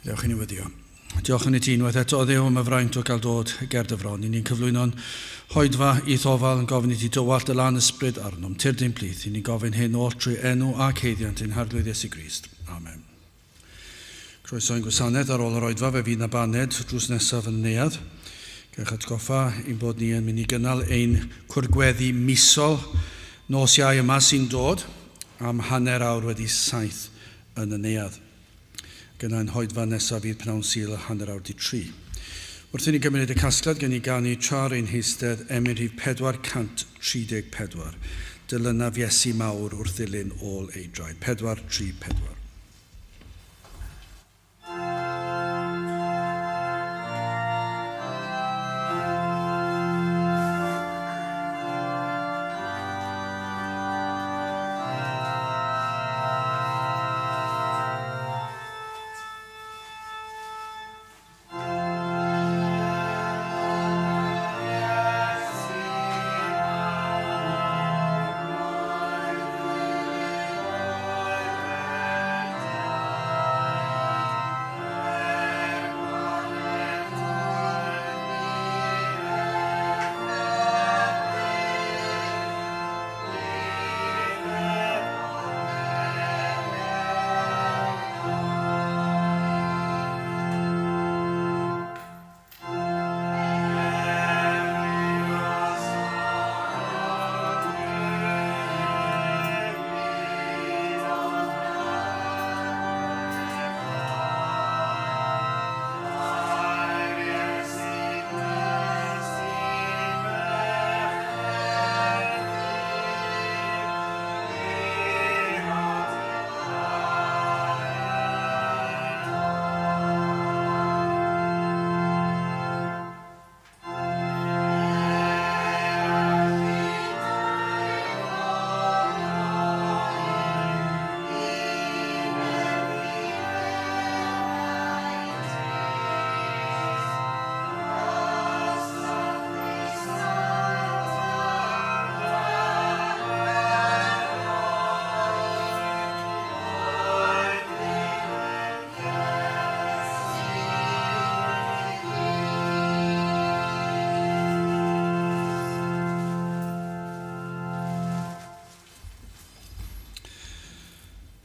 Dewch i ni weddio. Diolch yn i ti unwaith eto, Dduw, am y fraint o gael dod ger dy fron. I ni'n cyflwyno'n hoedfa i'th ofal yn gofyn i ti dywallt dy lan ysbryd arnom. Tyrd ein plith. I ni'n gofyn hyn oll trwy enw ac haeddiant ein Harglwydd Iesu Grist. Amen. Croeso i'n gwasanaeth ar ôl yr oedfa, fe fydd na baned drws nesaf yn y neuadd. Gewch atgoffa ein bod ni yn mynd i gynnal ein cwrdd gweddi misol nos Iau yma sy'n dod am 7:30 yn y neuadd. Gyda'n hoedfa nesaf fydd pnawn Sul 3:30. Wrth i ni gymryd y casgliad gen i ganu tra ar ein heistedd emyn rhif 434, Dilynaf Iesu mawr wrth ddilyn ôl ei draed. 434.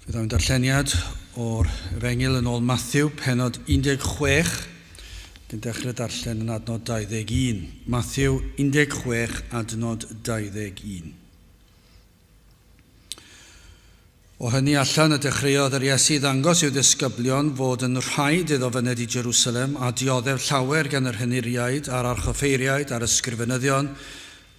Fe ddaw'n darlleniad o'r Efengyl yn ôl Matthew, pennod 16, ac yn dechrau darllen yn adnod 21. Matthew 16, adnod 21. O hynny allan y dechreuodd yr Iesu ddangos i'w ddisgyblion fod yn rhaid iddo fyned i Jerusalem a dioddef llawer gan yr henuriaid a'r archoffeiriaid a'r ysgrifenyddion,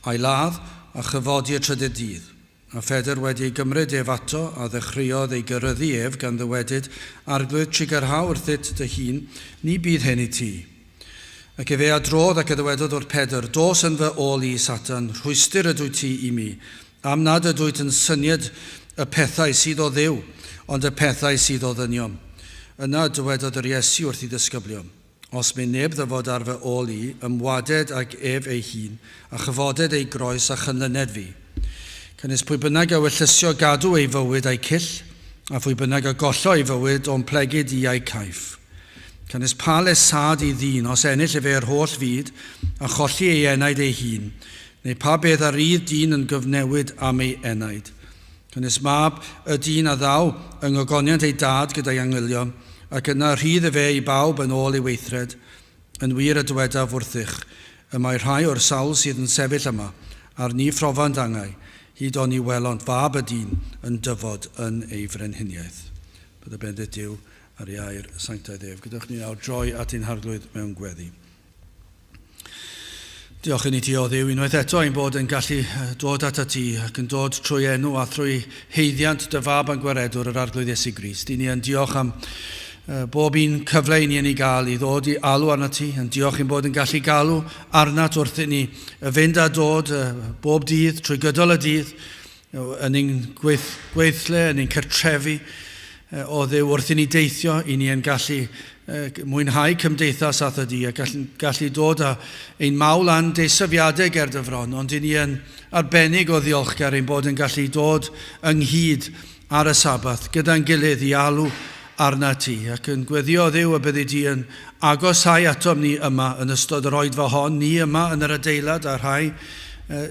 a'i ladd, a chyfodi y trydydd dydd. A Phedr wedi ei gymryd ef ato, a ddechreuodd ei geryddu ef, gan ddywedyd, Arglwydd, trugarha wrthyt dy hun, ni bydd hyn i ti. Ac efe a drodd ac a ddywedodd wrth Pedr, Dos yn fy ôl i, Satan, rhwystr ydwyt ti i mi, am nad ydwyt yn synied y pethau sydd o Dduw, ond y pethau sydd o ddynion. Yna dywedodd yr Iesu wrth ei ddisgyblion, Os myn neb ddyfod ar fy ôl i, ymwaded ag ef ei hun, a chyfoded ei groes a chynlyned fi. Canys pwy bynnag a wyllysio gadw ei fywyd a'i cyll, a phwy bynnag a gollo ei fywyd o'm plegid i a'i caiff. Canys pa le sad i ddyn os ennill efe yr holl fyd, a cholli ei enaid ei hun, neu pa beth a rydd dyn yn gyfnewid am ei enaid? Canys mab y dyn a ddaw yng ngogoniant ei dad gyda'i angylion, ac yna rhydd efe i bawb yn ôl ei weithred. Yn wir y dywedaf wrthych, y mae rhai o'r sawl sydd yn sefyll yma, a'r ni phrofant angau, hyd oni welont fab y dyn yn dyfod yn ei frenhiniaeth. Bydda bendith Duw ar ei air sanctaidd ef. Gadewch ni nawr droi at ein Harglwydd mewn gweddi. Diolch i ni ti, o Dduw, unwaith eto ein bod yn gallu dod atat ti ac yn dod trwy enw a thrwy haeddiant dy fab a'n gwaredwr, yr Arglwydd Iesu Grist. I ni yn diolch am bob un cyfle i ni yn ei gael i ddod i alw arnat ti, yn diolch ein bod yn gallu galw arnat wrth i ni fynd a dod bob dydd, trwy gydol y dydd, yn ein gweith, gweithle, yn ein cartrefi, o Dduw, wrth i ni deithio, i ni yn gallu mwynhau cymdeithas â thydi a gallu, gallu dod â ein mawl a'n deisyfiadau ger dy fron, ond i ni yn arbennig o ddiolchgar ein bod yn gallu dod ynghyd ar y Sabath gyda'n gilydd i alw arna ti, ac yn gweddio Dduw y byddi di yn agosáu atom ni yma yn ystod yr oedfa hon, ni yma yn yr adeilad a rhai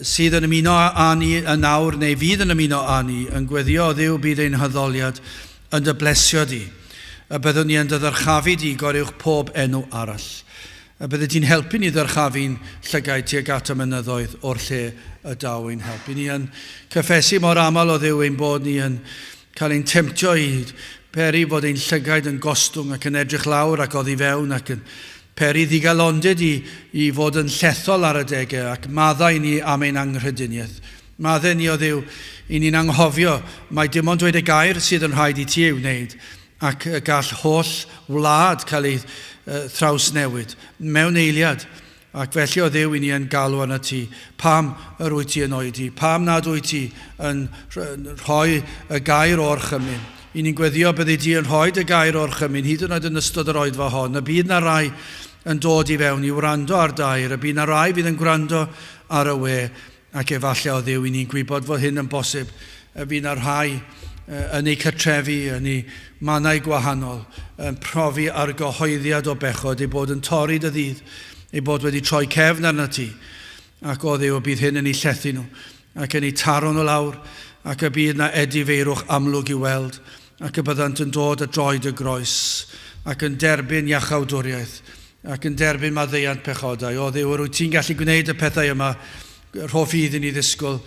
sydd yn ymuno â ni yn awr neu fydd yn ymuno â ni, yn gweddio Dduw bydd ein haddoliad yn dy blesio di, y byddwn ni yn dy ddyrchafu di goruwch pob enw arall. Y byddi di'n helpu ni ddyrchafu'n llygaid tuag at y mynyddoedd o'r lle y daw ein help. I ni yn cyffesu mor aml o Dduw ein bod ni yn cael ein temtio i peri fod ein llygaid yn gostwng ac yn edrych lawr ac oddi fewn ac yn peri ddigalondid i fod yn llethol ar adegau ac maddau ni am ein anghrediniaeth. Maddau ni o Dduw i ni'n anghofio mai dim ond dweud y gair sydd yn rhaid i ti ei wneud ac y gall holl wlad cael ei thrawsnewid mewn eiliad. Ac felly o Dduw i ni yn galw arnat ti, pam yr wyt ti yn oedi? Pam nad wyt ti yn rhoi y gair orchymyn? I ni'n gweddio byddi di yn rhoi dy gair orchymyn hyd yn oed yn ystod yr oedfa hon. Y bydd na rai yn dod i fewn i wrando ar dair, y bydd na rai fydd yn gwrando ar y we, ac efallai o Dduw i ni'n gwybod fod hyn yn bosib. Y bydd na rhai yn eu cartrefi, yn eu mannau gwahanol, yn profi argyhoeddiad o bechod, eu bod yn torri dy ddydd, eu bod wedi troi cefn arnat ti, ac o Dduw, y bydd hyn yn eu llethu nhw, ac yn eu taro nhw lawr, ac y bydd na edifeirwch amlwg i'w weld, ac y byddant yn dod at droed y groes, ac yn derbyn iachawdwriaeth, ac yn derbyn maddeuant pechodau. O Dduw, yr wyt ti'n gallu gwneud y pethau yma, rho ffydd i ni ddisgwyl,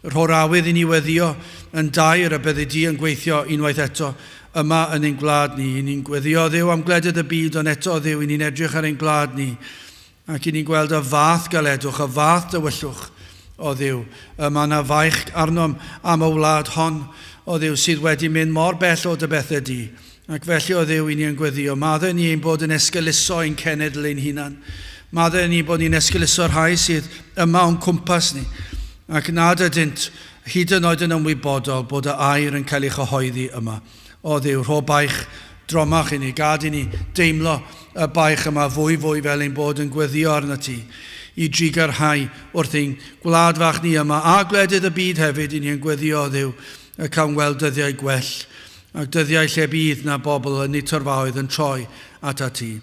rho'r awydd i ni weddio yn daer y byddi di yn gweithio unwaith eto yma yn ein gwlad ni. I ni'n gweddio Dduw am gwledydd y byd, ond eto Dduw, i ni'n edrych ar ein gwlad ni, ac i ni'n gweld y fath galedwch, y fath dywyllwch o Dduw. Y mae yna faich arnom am y wlad hon o Dduw sydd wedi mynd mor bell o dy bethau di. Ac felly o Dduw, i ni yn gweddio, maddau ni ein bod yn esgeuluso ein cenedl ein hunan. Maddau ni bod ni'n esgeuluso'r rhai sydd yma o'n cwmpas ni, ac nad ydynt hyd yn oed yn ymwybodol bod y air yn cael ei chyhoeddi yma. O Dduw, rho baich dromach i ni, gad i ni deimlo y baich yma fwy fwy fel ein bod yn gweddio arnat ti, i drugarhau wrth ein gwlad fach ni yma, a gwledydd y byd hefyd, i ni yn gweddio, o Dduw, y cawn weld dyddiau gwell, ac dyddiau lle bydd na bobl yn eu torfaoedd yn troi atat ti.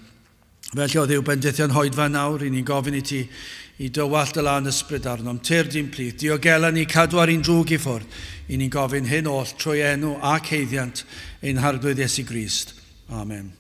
Felly o Dduw, bendithion hoedfa nawr, i ni'n gofyn i ti i dywallt dy lân ysbryd arnom, tyrd i'n plith, diogela ni, cadw ar un drwg i ffwrdd. I ni'n gofyn hyn oll trwy enw ac haeddiant ein Harglwydd Iesu Grist. Amen.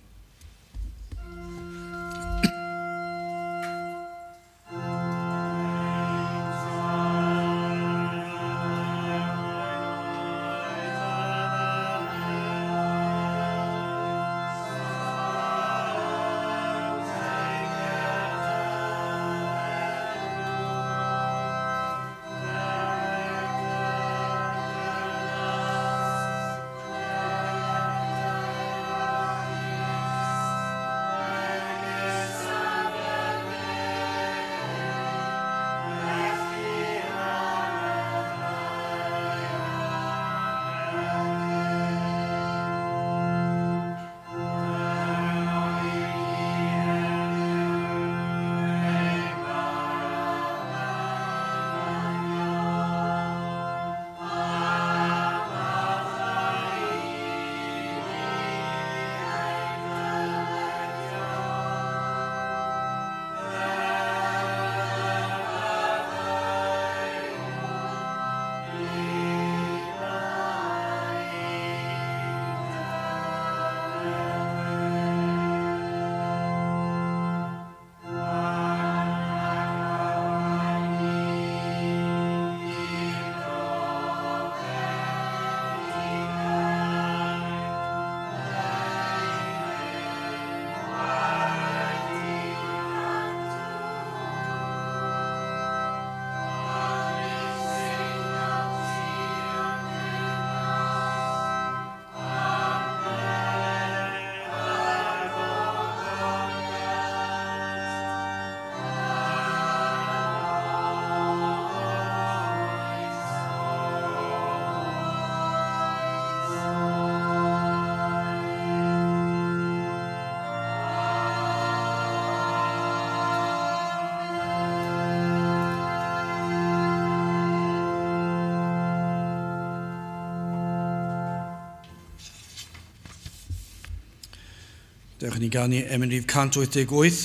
Dewch i ni ganu emyn rhif 188.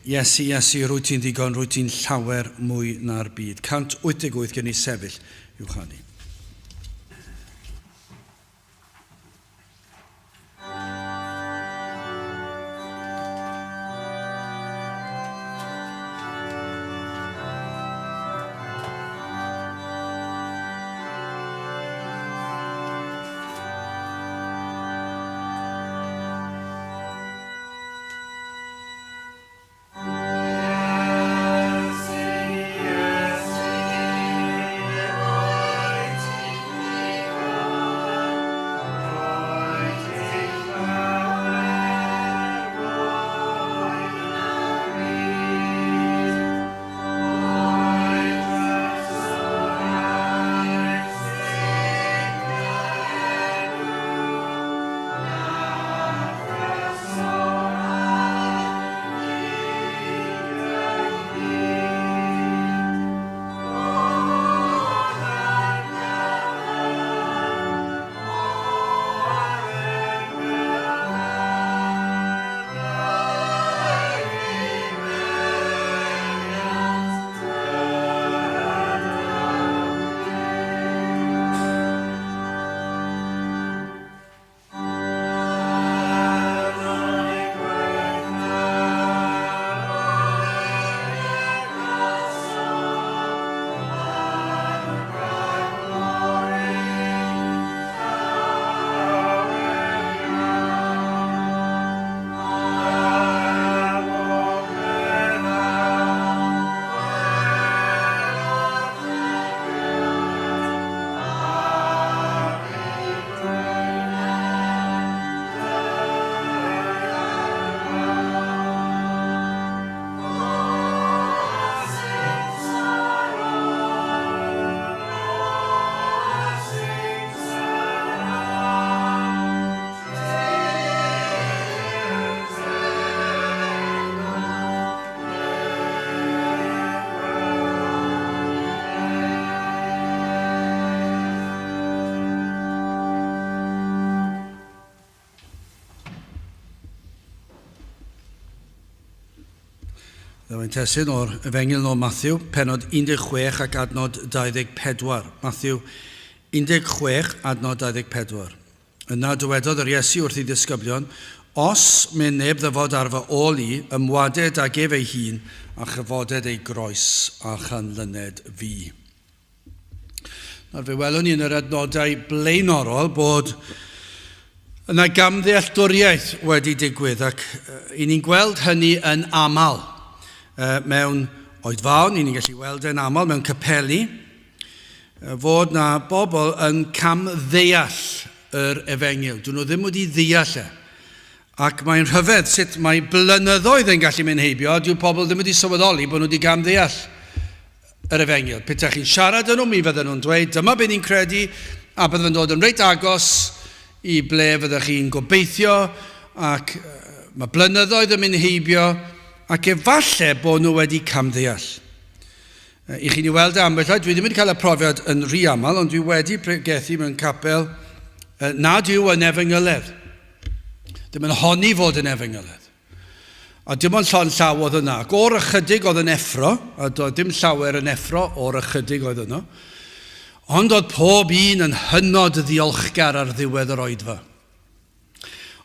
Iesu, Iesu, rwyt ti'n ddigon, rwyt ti'n llawer mwy na'r byd. 188 gen i sefyll i'w chanu. Ddaw ein testun o'r Efengyl nôl Matthew, penod 16 ac adnod 24. Matthew 16, adnod 24. Yna dywedodd yr Iesu wrth ei ddisgyblion, Os myn neb ddyfod ar fy ôl i, ymwaded ag ef ei hun, a chyfoded ei groes a chanlyned fi. Nawr fe welwn ni yn yr adnodau blaenorol bod yna gamddealltwriaeth wedi digwydd ac i ni'n gweld hynny yn aml mewn oedfaon, i ni'n gallu weld e'n aml mewn capeli, fod na bobl yn camddeall yr efengyl. Dyn nhw ddim wedi ddeall e. Ac mae'n rhyfedd sut mae blynyddoedd yn gallu mynd heibio a dyw pobl ddim wedi sylweddoli bod nhw wedi gamddeall yr efengyl. Petai chi'n siarad â nhw, mi fydden nhw'n dweud, dyma be ni'n credu, a bydden nhw'n dod yn reit agos i ble fyddech chi'n gobeithio, ac mae blynyddoedd yn mynd heibio, ac efallai bod nhw wedi camddeall. I chi'n ei weld e ambell waith, dwi ddim wedi cael y profiad yn rhy aml, ond dwi wedi pregethu mewn capel nad yw yn efengyledd. Ddim yn honni fod yn efengyledd. A dim ond llond llaw oedd yna. Ac o'r ychydig oedd yn effro, a doedd dim llawer yn effro o'r ychydig oedd yno, ond oedd pob un yn hynod ddiolchgar ar ddiwedd yr oedfa.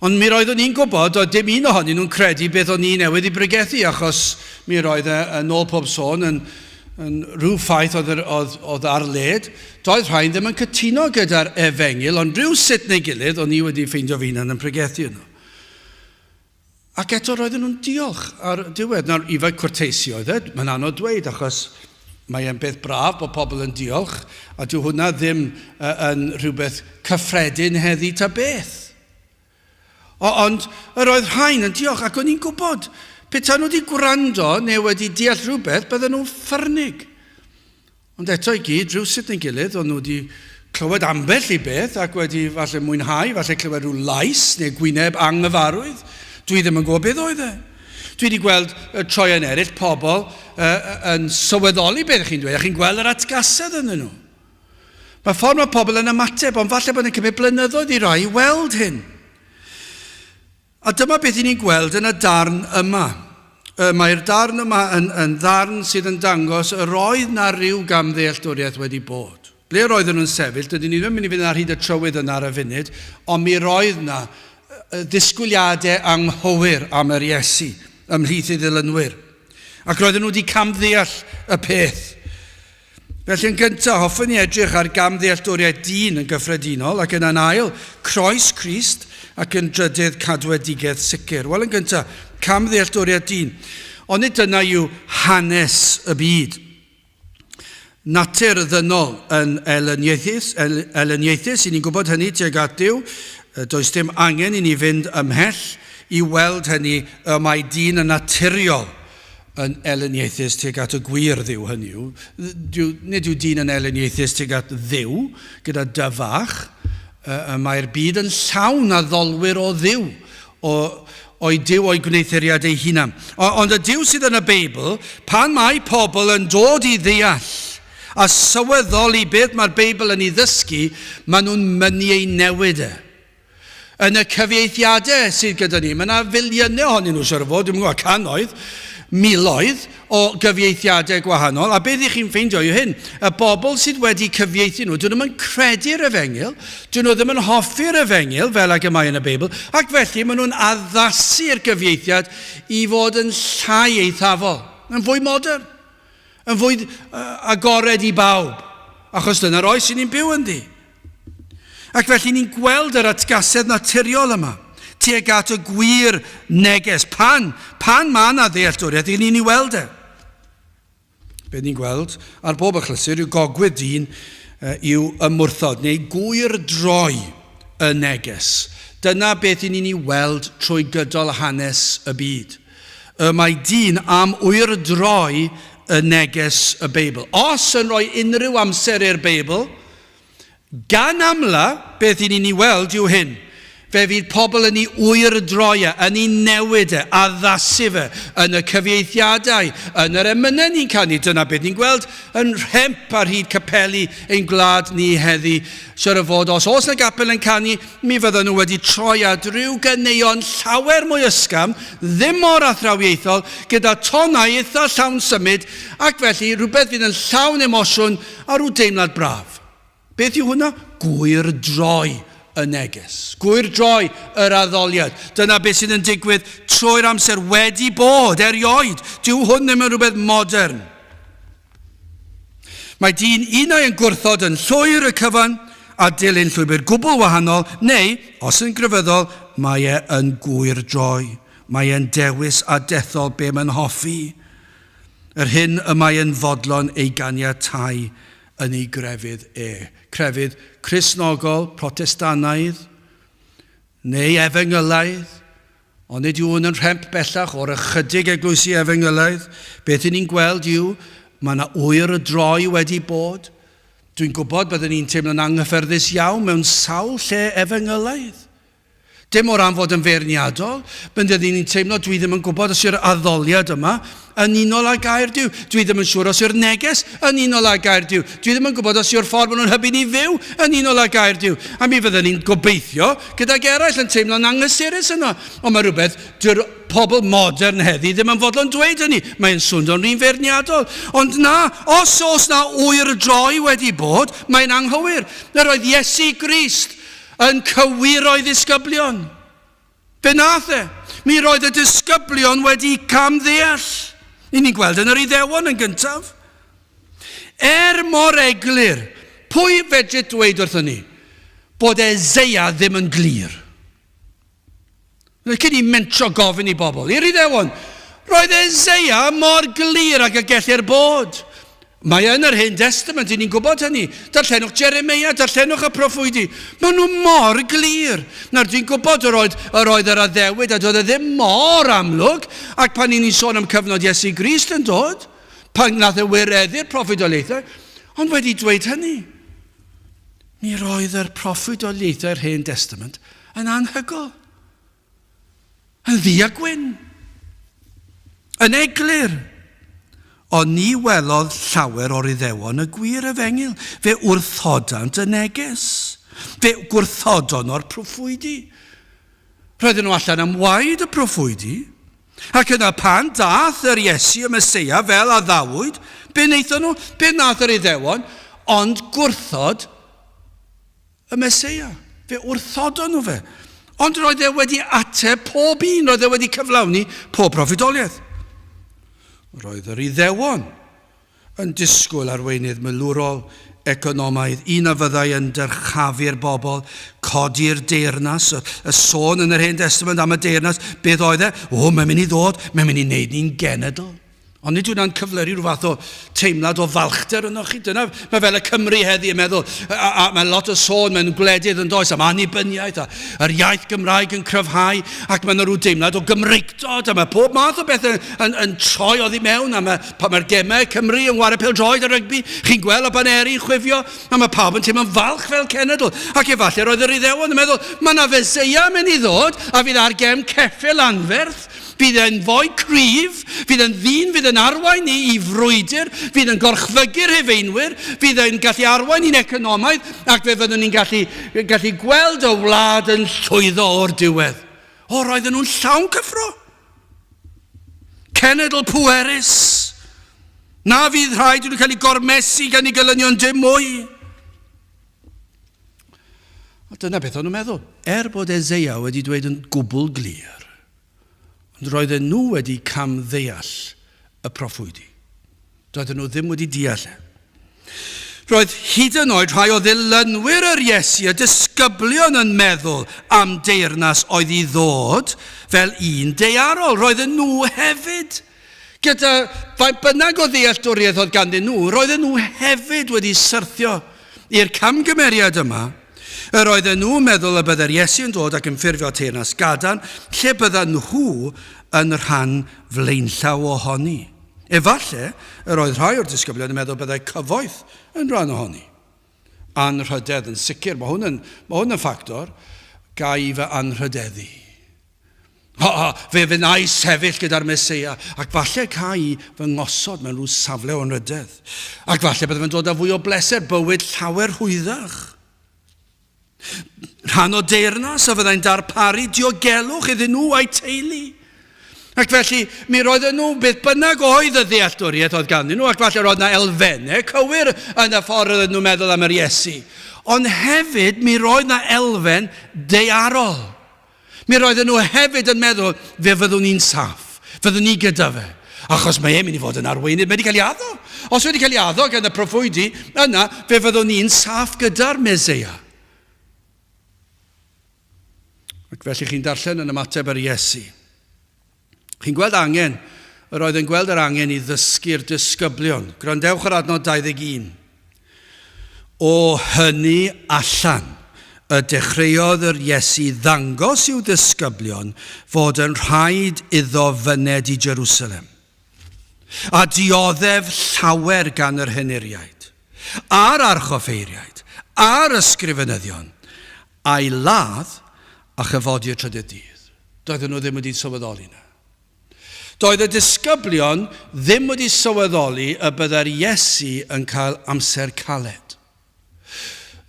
Ond mi roeddwn i'n gwybod, oedd dim un ohonyn nhw'n credu beth o'n i newydd i bregethu, achos mi roedd e, yn ôl pob sôn, yn, yn rhyw ffaith oedd, oedd, oedd ar led. Doedd rhain ddim yn cytuno gyda'r efengyl, ond rhyw sut neu gilydd, o'n i wedi ffeindio fy hunan yn pregethu yno. Ac eto roedden nhw'n diolch ar y diwedd. Nawr, ife cwrteisi oedd e, mae'n anodd dweud, achos mae e'n beth braf bod pobl yn diolch, a dyw hwnna ddim yn rhywbeth cyffredin heddi ta beth. O, ond yr oedd rhain yn diolch, ac o'n i'n gwybod, petai nhw wedi gwrando neu wedi deall rhywbeth, bydden nhw'n ffyrnig. Ond eto i gyd, rhywsut neu gilydd, o'n nhw wedi clywed ambell i beth ac wedi falle mwynhau, falle clywed rhyw lais neu gwyneb anghyfarwydd. Dwi ddim yn gwybod beth oedd e. Dwi wedi gweld y troeon eraill, pobl uh, yn sylweddoli beth chi'n dweud, a chi'n gweld yr atgasedd ynddyn nhw. Mae ffordd mae pobl yn ymateb, ond falle bod yn cymryd blynyddoedd i rai i weld hyn. A dyma beth i ni'n gweld yn y darn yma. Mae'r darn yma yn, yn ddarn sydd yn dangos yr oedd na ryw gamddealltwriaeth wedi bod. Ble roedden nhw'n sefyll, dydyn ni ddim yn mynd i fynd ar hyd y trywydd yna ar y funud, ond mi roedd na ddisgwyliadau anghywir am yr Iesu ymhlith ei ddilynwyr. Ac roedden nhw wedi camddeall y peth. Felly yn gyntaf, hoffwn i edrych ar gamddealltwriaeth dyn yn gyffredinol, ac yna'n ail, croes Crist, ac yn drydydd, cadwedigaeth sicr. Wel, yn gyntaf, camddealltwriaeth dyn. Ond nid dyna yw hanes y byd. Natur ddynol yn elyniaethus, el, elyniaethus, i ni'n gwybod hynny tuag at Duw. Does dim angen i ni fynd ymhell i weld hynny y mae dyn yn naturiol yn elyniaethus tuag at y gwir Dduw, hynny yw, dyw, nid yw dyn yn elyniaethus tuag at Dduw gyda dy fach, y mae'r byd yn llawn addolwyr o Dduw, o, o'i Duw o'i gwneuthuriad ei hunan. O, ond y Duw sydd yn y Beibl, pan mae pobl yn dod i ddeall a sylweddoli beth mae'r Beibl yn ei ddysgu, maen nhw'n mynnu ei newid e. Yn y cyfieithiadau sydd gyda ni, mae yna filiynau ohonyn nhw, siwr o fod, dwi'n gwybod, cannoedd, miloedd o gyfieithiadau gwahanol, a beth ych chi'n ffeindio yw hyn, y bobl sydd wedi cyfieithu nhw, dyn nhw'n yn credu'r efengyl, dyn nhw ddim yn hoffi'r efengyl fel ag y mae yn y Beibl, ac felly maen nhw'n addasu'r gyfieithiad i fod yn llai eithafol, yn fwy modern, yn fwy agored i bawb, achos dyna'r oes sy'n ni'n byw ynddi. Ac felly ni'n gweld yr atgasedd naturiol yma tuag at y gwir neges. Pan, pan mae yna ddealltwriaeth, i ni'n ei weld e. Be ni'n gweld ar bob achlysur yw gogwydd dyn i'w ymwrthod neu gwyr droi y neges. Dyna beth i ni'n ei weld trwy gydol hanes y byd. Y mae dyn am wyrdroi y neges y Beibl. Os yn rhoi unrhyw amser i'r Beibl, Gan amla, beth i ni'n ei weld yw hyn, fe fydd pobl yn ei wyrdroi e, yn ei newid e, addasu fe, yn y cyfieithiadau, yn yr emynau ni'n canu. Dyna beth ni'n gweld yn rhemp ar hyd capeli ein gwlad ni heddi. Siwr o fod, os oes na gapel yn canu, mi fydden nhw wedi troi at ryw ganeuon llawer mwy ysgafn, ddim mor athrawiaethol, gyda tonau eitha llawn symud, ac felly rhywbeth fydd yn llawn emosiwn a rhyw deimlad braf. Beth yw hwnna? Gwyrdroi y neges. Gwyrdroi yr addoliad. Dyna beth sydd yn digwydd trwy'r amser wedi bod, erioed. Dyw hwn ddim yn rhywbeth modern. Mae dyn unai yn gwrthod yn llwyr y cyfan a dilyn llwybr gwbl wahanol, neu, os yn grefyddol, mae e yn gwyrdroi. Mae e'n dewis a dethol be mae'n hoffi. Yr hyn y mae yn fodlon ei ganiatáu yn ei grefydd e. Crefydd Cristnogol, Protestannaidd, neu efengylaidd, ond nid yw hwn yn rhemp bellach o'r ychydig eglwysi efengylaidd. Beth y'n ni'n gweld yw, mae yna wyr y droi wedi bod. Dwi'n gwybod byddwn ni'n teimlo'n anghyffyrddus iawn mewn sawl lle efengylaidd. Dim o ran fod yn feirniadol, bydden ni'n teimlo dwi ddim yn gwybod os yw'r addoliad yma yn unol â gair Duw. Dwi ddim yn siŵr os yw'r neges yn unol â gair Duw. Dwi ddim yn gwybod os yw'r ffordd maen nhw'n hybu ni fyw yn unol â gair Duw. A mi fydden ni'n gobeithio gydag eraill yn teimlo'n anghysurus yno. Ond mae rhywbeth, dyw'r pobl modern heddi ddim yn fodlon dweud hynny. Mae'n swndo'n rhin feirniadol. Ond na, os oes na wyr droi wedi bod, mae'n anghywir. Yr oedd Iesu Grist yn cywiro ei ddisgyblion. Fe nath e. Mi roedd y disgyblion wedi camddeall. I ni'n gweld yn yr Iddewon yn gyntaf. Er mor eglur, pwy fedrith dweud wrthyn ni bod Eseia ddim yn glir? Cyn i mentro gofyn i bobl, i'r Iddewon, roedd Eseia mor glir ag y gellir bod. Mae yn yr Hen Testament, i ni'n gwybod hynny. Darllenwch Jeremeia, darllenwch y proffwydi. Maen nhw mor glir. Nawr, dwi'n gwybod yr oedd, yr oedd yr addewid a doedd e ddim mor amlwg, ac pan ni'n sôn am cyfnod Iesu Grist yn dod, pan nath e wireddu'r proffwydoliaethau, ond wedi dweud hynny, mi roedd yr proffwydoliaethau'r Hen Testament yn anhygoel. Yn ddu a gwyn. Yn eglur. Ond ni welodd llawer o'r Iddewon y gwir efengyl. Fe wrthodant y neges. Fe gwrthodon o'r proffwydi. Roedden nhw allan am waed y proffwydi, ac yna pan dath yr Iesu y Meseia fel addawyd, be wnaethon nhw? Be wnaeth yr Iddewon? Ond gwrthod y Meseia. Fe wrthodon nhw fe. Ond roedd e wedi ateb pob un, roedd e wedi cyflawni pob proffwydoliaeth. Roedd yr Iddewon yn disgwyl arweinydd milwrol, economaidd, un a fyddai yn dyrchafu'r bobl, codi'r deyrnas, y, y sôn yn yr Hen Testament am y deyrnas, beth oedd e? O, mae'n mynd i ddod, mae'n mynd i wneud ni'n genedl. Ond nid yw'n cyfleru rhyw fath o teimlad o falchder yno chi. Dyna, mae fel y Cymru heddi yn meddwl, a, a, a mae lot o sôn mewn gwledydd yn does am annibyniaeth a yr iaith Gymraeg yn cryfhau ac mae yna rhyw deimlad o Gymreictod a mae pob math o bethau yn, yn, yn troi oddi mewn a mae Pan mae'r gemau Cymru yn ware pêl-droed a rygbi, chi'n gweld y baneri'n chwifio, a mae pawb yn teimlo'n falch fel cenedl. Ac efallai roedd yr Iddewon yn meddwl, mae yna Feseia yn mynd i ddod, a fydd ar gefn ceffyl anferth, fydd e'n foi cryf, fydd e'n ddyn fydd yn arwain ni i frwydr, fydd yn gorchfygu'r Rhufeinwyr, fydd e'n gallu arwain ni'n economaidd, ac fe fyddwn ni'n gallu, gallu gweld y wlad yn llwyddo o'r diwedd. O, roedden nhw'n llawn cyffro. Cenedl pwerus. Na fydd rhaid i nhw cael eu gormesu gan eu gelynion dim mwy. A dyna beth o'n nhw'n meddwl. Er bod Eseia wedi dweud yn gwbl glir, ond roedden nhw wedi camddeall y proffwydi. Doedden nhw ddim wedi deall e. Roedd hyd yn oed rhai o ddilynwyr yr Iesu, y disgyblion yn meddwl am deyrnas oedd i ddod fel un daearol. Roedden nhw hefyd, gyda faint bynnag o ddealltwriaeth oedd ganddyn nhw, roedden nhw hefyd wedi syrthio i'r camgymeriad yma. Yr oedden nhw'n meddwl y byddai'r Iesu yn dod ac yn ffurfio teyrnas gadarn lle byddan nhw yn rhan flaenllaw ohoni. Efallai yr oedd rhai o'r disgyblion yn meddwl byddai cyfoeth yn rhan ohoni. Anrhydedd yn sicr, mae hwn yn, mae hwn yn ffactor, ga i fy anrhydeddu. Ha, ha, fe wna i sefyll gyda'r Meseia, ac falle ca i fy ngosod mewn rhyw safle o anrhydedd. Ac falle bydde fe'n dod â fwy o bleser, bywyd llawer rhwyddach. Rhan o deyrnas a fyddai'n darparu diogelwch iddyn nhw a'u teulu. Ac felly, mi roedden nhw, beth bynnag oedd y ddealltwriaeth oedd ganddyn nhw, ac falle roedd yna elfennau cywir yn y ffordd oedden nhw'n meddwl am yr Iesu. Ond hefyd, mi roedd yna elfen daearol. Mi roedden nhw hefyd yn meddwl, fe fyddwn ni'n saff, fyddwn ni gyda fe, achos mae e'n mynd i fod yn arweinydd, mae wedi cael ei addo. Os wedi cael ei addo gan y proffwydi, yna fe fyddwn ni'n saff gyda'r Meseia. Ac felly chi'n darllen yn ymateb yr Iesu. Chi'n gweld angen, yr oedd yn gweld yr angen i ddysgu'r disgyblion. Gwrandewch ar adnod 21. O hynny allan, y dechreuodd yr Iesu ddangos i'w ddisgyblion fod yn rhaid iddo fyned i Jerusalem, a dioddef llawer gan yr henuriaid, a'r archoffeiriaid, a'r ysgrifenyddion, a'i ladd, a chyfodi y trydydd dydd. Doedden nhw ddim wedi sylweddoli 'na. Doedd y disgyblion ddim wedi sylweddoli y byddai'r Iesu yn cael amser caled.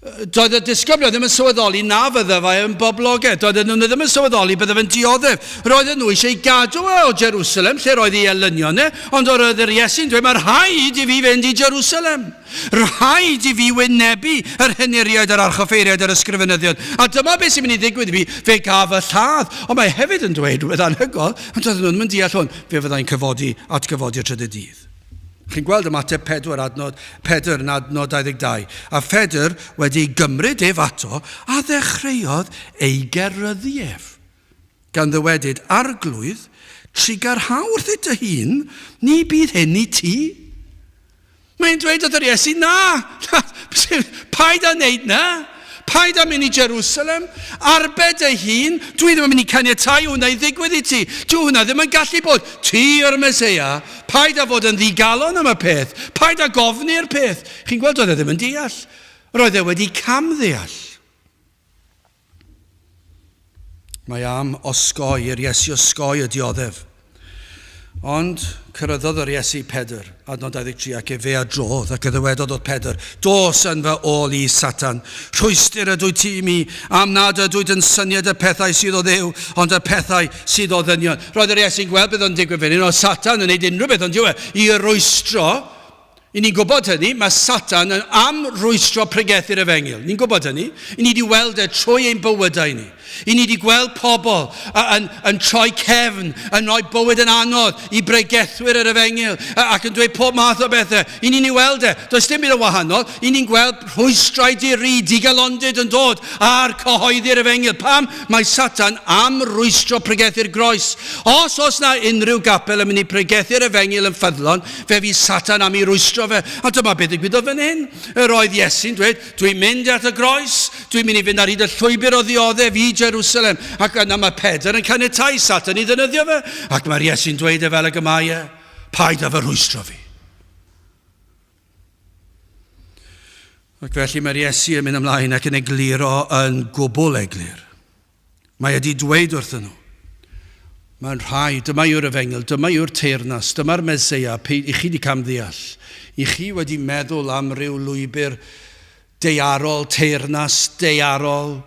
Doedd y disgyblion ddim yn sylweddoli na fydde fe yn boblogaidd. Doedden nhw ddim yn sylweddoli bydde fe'n dioddef. Roedden nhw eisiau ei gadw e o Jerusalem, lle roedd ei elynion e, ond roedd yr Iesu'n dweud, mae rhaid i fi fynd i Jerusalem. Rhaid i fi wynebu yr henuriaid, yr archoffeiriaid, yr ysgrifenyddion. A dyma beth sy'n mynd i ddigwydd i fi, fe gaf y lladd. Ond mae hefyd yn dweud rhywbeth anhygoel, ond doedden nhw ddim yn deall hwn, fe fyddai'n cyfodi, atgyfodi y trydydd dydd. Chi'n gweld ymateb Pedr adnod, Pedr yn adnod 22. A Phedr wedi ei gymryd ef ato, a ddechreuodd ei geryddu ef, gan ddywedyd, Arglwydd, trugarha wrthyt dy hun, ni bydd hyn i ti. Mae'n dweud wrth yr Iesu, na, paid â wneud na. Paid â mynd i Jerusalem, arbed dy hun, dwi ddim yn mynd i caniatáu hwnna i ddigwydd i ti. Dwi hwnna ddim yn gallu bod. Ti yw'r Meseia, paid â fod yn ddigalon am y peth, paid â gofni'r peth. Chi'n gweld, doedd e ddim yn deall. Roedd e wedi camddeall. Mae am osgoi, i'r Iesu osgoi y dioddef. Ond cyrraeddodd yr Iesu Pedr, adnod 23, ac efe a drodd, ac y ddywedodd wrth Pedr, Dos yn fy ôl i, Satan, rhwystr ydwyt ti i mi, am nad ydwyt yn syniad y pethau sydd o Dduw, ond y pethau sydd o ddynion. Roedd yr Iesu'n gweld beth o'n digwydd fan hyn, oedd Satan yn gwneud unrhyw beth ond yw e, i rwystro. I ni'n gwybod hynny, mae Satan yn am rwystro pregethu'r efengyl. Ni'n gwybod hynny. I ni wedi weld e trwy ein bywydau ni. I ni wedi gweld pobl yn, yn troi cefn, yn rhoi bywyd yn anodd i bregethwyr yr efengyl ac yn dweud pob math o bethau. I ni'n ei weld e. Does dim byd yn wahanol. I ni'n gweld rhwystrau di-ri, digalondid yn dod ar cyhoeddi'r efengyl. Pam? Mae Satan am rwystro pregethu'r groes. Os oes na unrhyw gapel yn mynd i pregethu'r efengyl yn ffyddlon, fe fydd Satan am ei rwystro fe. A dyma beth ddigwyddodd fan hyn. Yr oedd Iesu'n dweud, dwi'n mynd at y groes, dwi'n mynd i fynd ar hyd y llwybr o ddioddef i Jerusalem. Ac yna mae Pedr yn caniatáu Satan i ddynyddio fe. Ac mae'r Iesu'n dweud e fel ag y mae e, paid â fy rhwystro fi. Ac felly mae'r Iesu yn mynd ymlaen ac yn egluro yn gwbl eglur. Mae wedi dweud wrthyn nhw, mae'n rhaid, dyma yw'r efengyl, dyma yw'r teyrnas, dyma'r Meseia, i chi wedi camddeall. I chi wedi meddwl am ryw lwybr daearol, teyrnas daearol,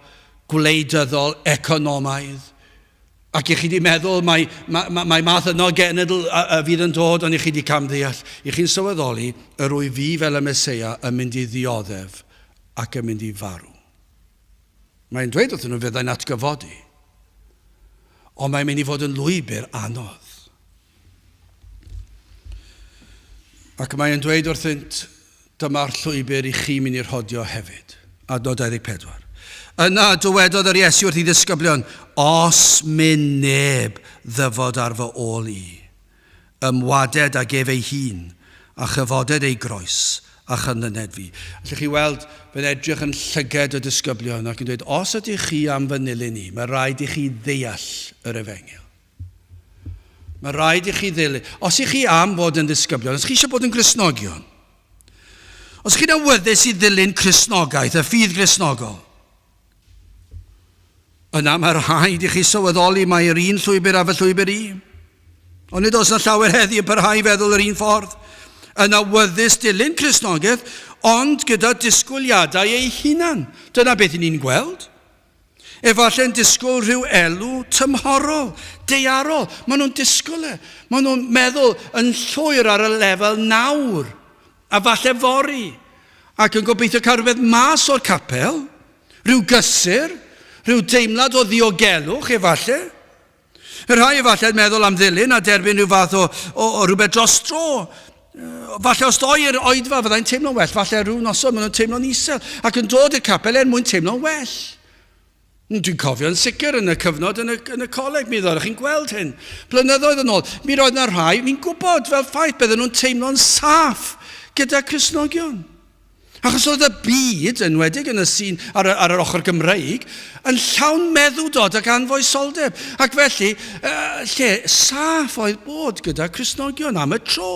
gwleidyddol, economaidd. Ac i chi wedi meddwl mai, mai, mai math yno genedl a, a fydd yn dod, ond i chi wedi camddeall. I chi'n sylweddoli, yr wyf fi fel y Meseia yn mynd i ddioddef ac yn mynd i farw. Mae'n dweud wrthyn nhw fyddai'n atgyfodi. Ond mae'n mynd i fod yn lwybr anodd. Ac mae'n dweud wrthynt, dyma'r llwybr i chi mynd i rhodio hefyd. Adnod 24. Yna dywedodd yr Iesu wrth ei ddisgyblion, Os myn neb ddyfod ar fy ôl i, ymwaded ag ef ei hun, a chyfoded ei groes, a chynlyned fi. Allwch chi weld fe'n edrych yn llyged y disgyblion ac yn dweud, os ydych chi am fy nilyn i, mae rhaid i chi ddeall yr efengyl. Mae rhaid i chi ddilyn. Os ych chi am fod yn ddisgyblion, os chi eisiau bod yn Gristnogion, os chi'n awyddus i ddilyn Cristnogaeth, y ffydd Gristnogol, yna mae rhaid i chi sylweddoli mae'r un llwybr a fy llwybr i. Ond nid oes yna llawer heddi yn parhau i feddwl yr un ffordd. Yn awyddus dilyn Cristnogaeth, ond gyda disgwyliadau ei hunan. Dyna beth i ni'n gweld. Efallai'n disgwyl rhyw elw tymhorol, daearol. Maen nhw'n disgwyl e. Maen nhw'n meddwl yn llwyr ar y lefel nawr, a falle fory, ac yn gobeithio cael rhywbeth mas o'r capel, rhyw gysur, rhyw deimlad o ddiogelwch efallai. Y rhai efallai'n meddwl am ddilyn a derbyn rhyw fath o, o, o rhywbeth dros dro. Falle os doi i'r oedfa fyddai'n teimlo'n well, falle rhyw noson maen nhw'n teimlo'n isel ac yn dod i'r capel er mwyn teimlo'n well. Dwi'n cofio'n sicr yn y cyfnod yn y, yn y coleg, mi ddoddech chi'n gweld hyn. Blynyddoedd yn ôl, mi roedd yna rhai, fi'n gwybod fel ffaith, bydden nhw'n teimlo'n saff gyda Cristnogion. Achos oedd y byd, enwedig yn y sîn ar, y, ar yr ochr Gymreig, yn llawn meddwdod ac anfoesoldeb. Ac felly, uh, lle saff oedd bod gyda Cristnogion am y tro.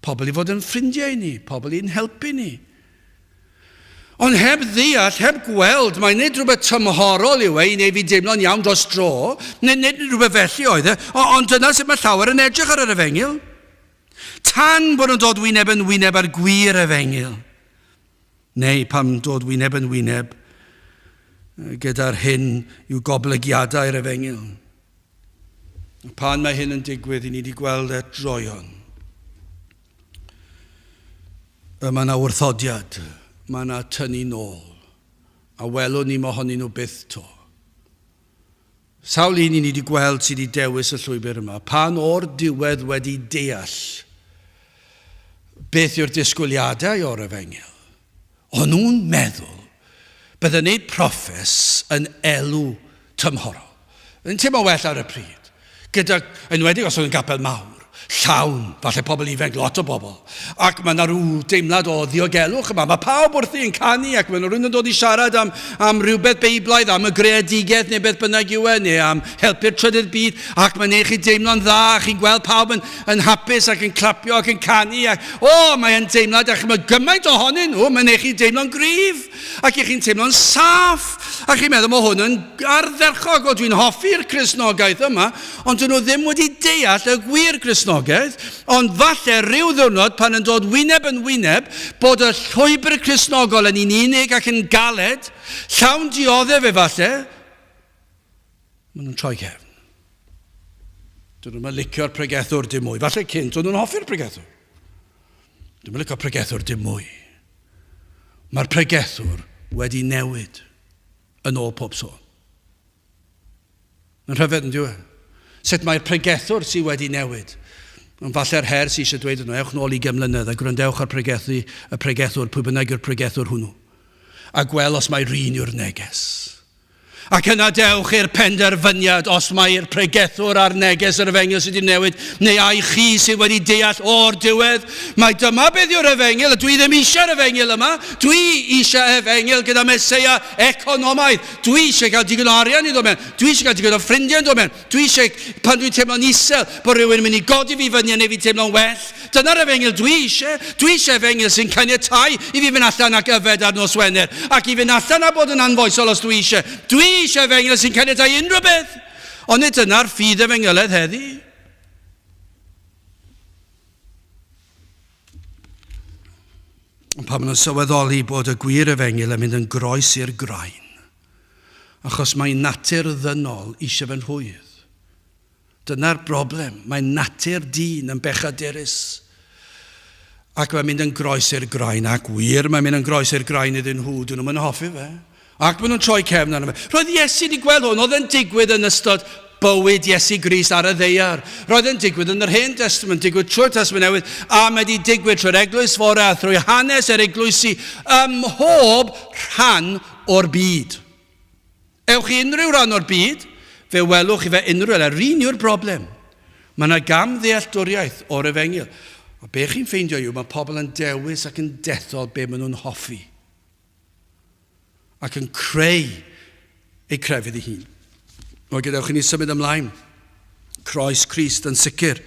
Pobl i fod yn ffrindiau i ni, pobl i'n helpu ni. Ond heb ddeall, heb gweld, mae nid rhywbeth tymhorol yw e i neu fi deimlo'n iawn dros dro, nid, nid rhywbeth felly oedd e, ond dyna sut mae llawer yn edrych ar yr efengyl. Tan bod nhw'n dod wyneb yn wyneb â'r gwir efengyl, neu pam dod wyneb yn wyneb gyda'r hyn yw goblygiadau'r efengyl. Pan mae hyn yn digwydd, i ni wedi gweld e droion. Mae yna wrthodiad, mae yna tynnu nôl, a welwn ni mohonyn nhw byth to. Sawl un i ni 'di gweld sydd 'di dewis y llwybr yma, pan o'r diwedd wedi deall beth yw'r disgwyliadau o'r efengyl, o'n nhw'n meddwl bydde wneud proffes yn elw tymhorol. Yn teimlo well ar y pryd, gyda, enwedig os oedd yn gapel mawr. Llawn, falle pobl ifanc, lot o bobl. Ac mae yna rhyw deimlad o ddiogelwch yma. Mae pawb wrthi yn canu ac mae yna rhywun yn dod i siarad am, am rhywbeth beiblaidd, am y greadigaeth neu beth bynnag yw e, neu am helpu'r trydydd byd, ac mae'n eich chi deimlo'n dda, a chi'n gweld pawb yn, yn hapus ac yn clapio ac yn canu, ac o, mae'n deimlad, ac mae gymaint ohonyn nhw, mae'n eich chi deimlo'n gryf. Ac i chi'n teimlo'n saff, a chi'n meddwl, mae hwn yn ardderchog, o dwi'n hoffi'r Cristnogaeth yma, ond dyn nhw ddim wedi deall y gwir Gristnogaeth, ond falle rhyw ddiwrnod pan yn dod wyneb yn wyneb, bod y llwybr Cristnogol yn un unig ac yn galed, llawn dioddef efallai, maen nhw'n troi cefn. Dyn nhw'n licio'r pregethwr dim mwy. Falle cynt, o'n nhw'n hoffi'r pregethwr. Dwi'n mynd licio'r pregethwr dim mwy. Mae'r pregethwr wedi newid yn ôl pob sôn. Mae'n rhyfedd yn diwy. Sut mae'r pregethwr sydd wedi newid. Ond falle'r her sydd eisiau dweud yno, ewch nôl i gymlynedd a gwrandewch ar pregethu, y pregethwr, pwy bynnag yw'r pregethwr hwnnw. A gwel os mae run yw'r neges. Ac yna dewch i'r penderfyniad os mai'r pregethwr a'r neges yr efengyl sydd wedi newid, neu ai chi sydd wedi deall o'r diwedd, mai dyma beth yw'r efengyl, a dwi ddim eisiau'r efengyl yma, dwi eisiau efengyl gyda Meseia economaidd, dwi eisiau cael digon o arian i ddod mewn, dwi eisiau cael digon o ffrindiau yn dod mewn, dwi eisiau, pan dwi'n teimlo'n isel, bod rhywun yn mynd i godi fi fyny a neu fi teimlo'n well. Dyna'r efengyl dwi eisiau. Dwi eisiau efengyl sy'n caniatáu i fi fynd allan ac yfed ar nos Wener, ac i fynd allan a bod yn anfoesol os dwi eisiau. Dwi eisiau efengyl sy'n caniatáu unrhyw beth. Ond nid dyna'r ffydd efengyledd heddi. Ond pan maen nhw'n sylweddoli bod y gwir efengyl yn mynd yn groes i'r graen, achos mae natur ddynol eisiau fe'n rhwydd. Dyna'r broblem. Mae natur dyn yn bechadurus. Ac mae'n mynd yn groes i'r graen, ac wir mae'n mynd yn groes i'r graen iddyn nhw, dyn nhw'n hoffi fe. Ac maen nhw'n troi cefn arno fe. Roedd Iesu wedi gweld hwn, oedd yn digwydd yn ystod bywyd Iesu Grist ar y ddeiar. Roedd yn digwydd yn yr Hen Testament, digwydd trwy'r Testament Newydd, a mae wedi digwydd trwy'r Eglwys Fore a thrwy hanes yr eglwysi ym mhob rhan o'r byd. Ewch i unrhyw ran o'r byd, fe welwch chi fe unrhyw le. Yr un yw'r broblem. Mae yna gam ddealltwriaeth o'r efengyl. A be chi'n ffeindio yw mae pobl yn dewis ac yn dethol be maen nhw'n hoffi. Ac yn creu eu crefydd ei hun. O, gadewch i ni symud ymlaen. Croes Crist yn sicr.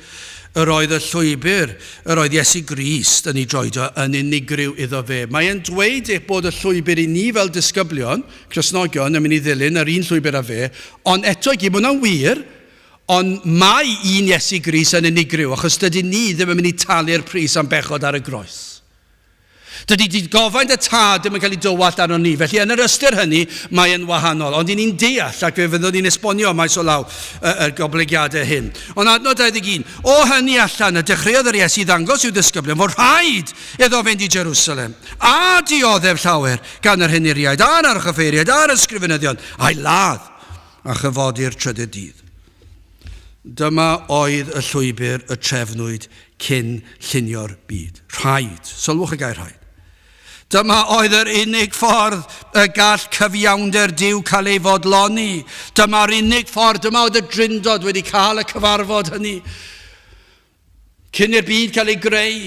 Yr oedd y llwybr yr oedd Iesu Grist yn ei droedio yn unigryw iddo fe. Mae e'n dweud eich bod y llwybr i ni fel disgyblion, Cristnogion, yn mynd i ddilyn yr un llwybr â fe, ond eto i gyd, mae hwnna'n wir, ond mae un Iesu Grist yn unigryw, achos dydyn ni ddim yn mynd i talu'r pris am bechod ar y groes. Dydy digofaint y Tad ddim yn cael ei dywallt arnon ni, felly yn yr ystyr hynny mae yn wahanol. Ond i ni'n deall, ac fe fyddwn ni'n esbonio maes o law y, y goblygiadau hyn. Ond adnod 21, o hynny allan y dechreuodd yr Iesu ddangos i'w ddisgyblion fod rhaid iddo fynd i Jerusalem, a dioddef llawer gan yr henuriaid, a'r archoffeiriaid, a'r ysgrifenyddion, a'i ladd, a chyfodi'r trydydd dydd. Dyma oedd y llwybr y trefnwyd cyn llunio'r byd. Rhaid. Sylwch y gair rhaid. Dyma oedd yr unig ffordd y gall cyfiawnder Duw cael ei fodloni. Dyma'r unig ffordd, dyma oedd y drindod wedi cael y cyfarfod hynny. Cyn i'r byd cael ei greu,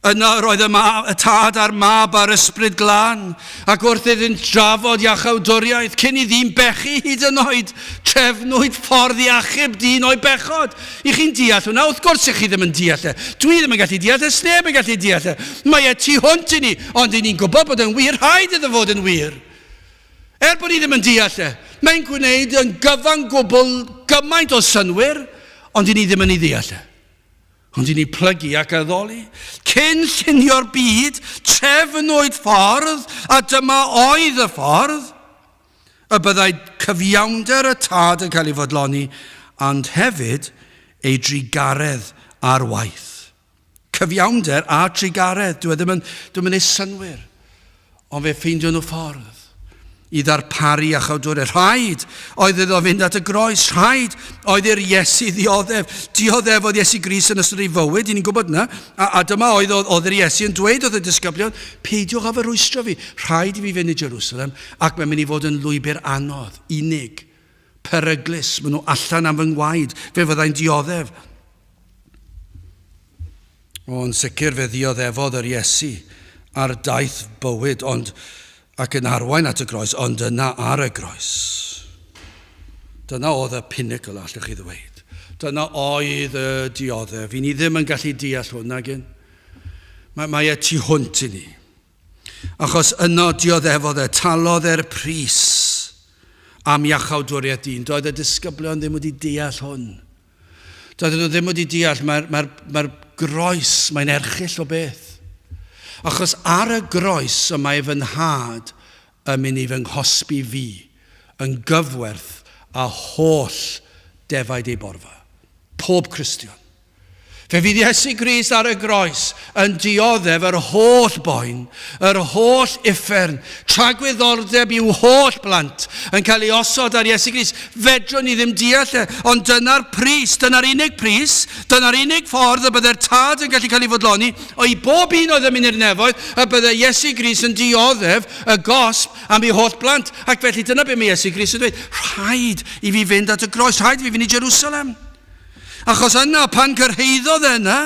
yna yr oedd y, mab, y tad a'r mab a'r ysbryd glân, ac wrth iddynt drafod iachawdwriaeth, cyn i ddyn bechu hyd yn oed, trefnwyd ffordd i achub dyn o'i bechod. I chi'n deall hwnna? Wrth gwrs i chi ddim yn deall e. Dwi ddim yn gallu deall e, sneb yn gallu deall e. Mae e tu hwnt i ni, ond i ni'n gwybod bod yn wir, rhaid iddo fod yn wir. Er bod ni ddim yn deall e, mae'n gwneud yn gyfan gwbl gymaint o synnwyr, ond i ni ddim yn ei ddeall e. Ond i ni plygu ac addoli. Cyn llunio'r byd, trefnwyd ffordd, a dyma oedd y ffordd, y byddai cyfiawnder y tad yn cael ei fodloni, ond hefyd ei drugaredd ar waith. Cyfiawnder a trugaredd. Dwi e ddim yn, dwi'm yn ei synwyr. Ond fe ffeindio nhw ffordd i ddarparu iachawdwriaeth. Rhaid oedd iddo fynd at y groes. Rhaid oedd i'r Iesu ddioddef. Dioddefodd Iesu Grist yn ystod ei fywyd, i ni'n gwybod yna. A, a dyma oedd, oedd yr Iesu yn dweud wrth y disgyblion, peidiwch â fy rwystro fi. Rhaid i fi fynd i Jerusalem, ac mae'n mynd i fod yn lwybr anodd, unig, peryglus. Maen nhw allan am fy ngwaed. Fe fyddai'n dioddef. O, yn sicr fe ddioddefodd yr Iesu ar daith bywyd, ond ac yn arwain at y groes, ond yna ar y groes. Dyna oedd y pinnacle, allwch chi ddweud. Dyna oedd y dioddef. I ni ddim yn gallu deall hwn, nag yn. Mae, mae e tu hwnt i ni. Achos yno dioddefodd e, talodd e'r pris am iachawdwriaeth dyn. Doedd y disgyblion ddim wedi deall hwn. Doedden nhw ddim wedi deall, mae'r mae mae groes, mae'n erchyll o beth. Achos ar y groes y mae fy nhad yn mynd i fy nghosbi fi yn gyfwerth â holl defaid ei borfa. Pob Cristion. Fe fydd Iesu Grist ar y groes yn dioddef yr holl boen, yr holl uffern, tragwyddordeb i'w holl blant yn cael ei osod ar Iesu Grist. Fedrwn ni ddim deall e, ond dyna'r pris, dyna'r unig pris, dyna'r unig ffordd y bydde'r Tad yn gallu cael ei fodloni, o i bob un oedd yn mynd i'r nefoedd, y bydde Iesu Grist yn dioddef y gosb am ei holl blant. Ac felly dyna beth mae Iesu Grist yn dweud, rhaid i fi fynd at y groes, rhaid i fi fynd i Jerusalem. Achos yna, pan cyrhaeddodd e yna,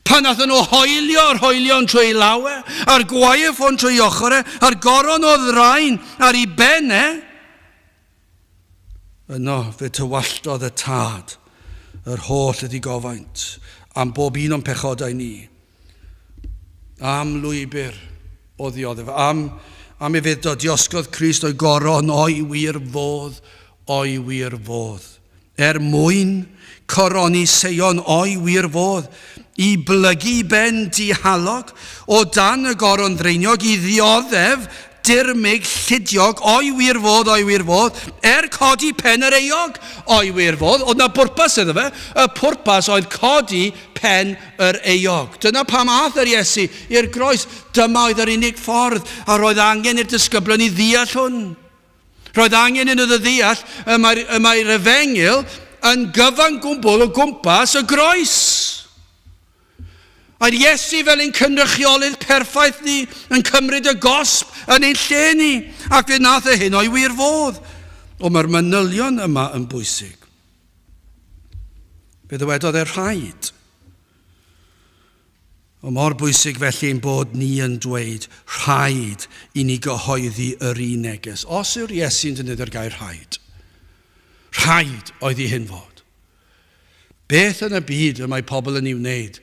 pan nathon nhw hoelio'r hoelion trwy ei law e, a'r gwaywffon trwy ei ochr e, a'r goron o ddrain ar ei ben e, yno fe tywalltodd y tad yr holl ddigofaint am bob un o'n pechodau ni, am lwybr o ddioddef, am, am ufudd-dod, diosgodd Crist o'i goron o'i wir fodd, o'i wir fodd, er mwyn coroni Seion o'i wir fodd, i blygu ben dihalog o dan y goron ddraeniog, i ddioddef dirmyg llidiog o'i wir fodd, o'i wir fodd, er codi pen yr euog o'i wir fodd. Oedd na bwrpas iddo fe. Y pwrpas oedd codi pen yr euog. Dyna pam aeth yr Iesu i'r groes. Dyma oedd yr unig ffordd, a roedd angen i'r disgyblion i ddeall hwn. Roedd angen iddyn nhw ddeall y mae'r, y mae'r efengyl yn gyfan gwbl o gwmpas y groes. A'r Iesu fel ein cynrychiolydd perffaith ni yn cymryd y gosb yn ein lle ni, ac fe wnaeth e hyn o'i wir fodd. O, mae'r manylion yma yn bwysig. Fe ddywedodd e rhaid. O mor bwysig felly ein bod ni yn dweud rhaid i ni gyhoeddi yr un neges. Os yw'r Iesu'n defnyddio'r gair rhaid, rhaid oedd i hyn fod. Beth yn y byd y mae pobl yn ei wneud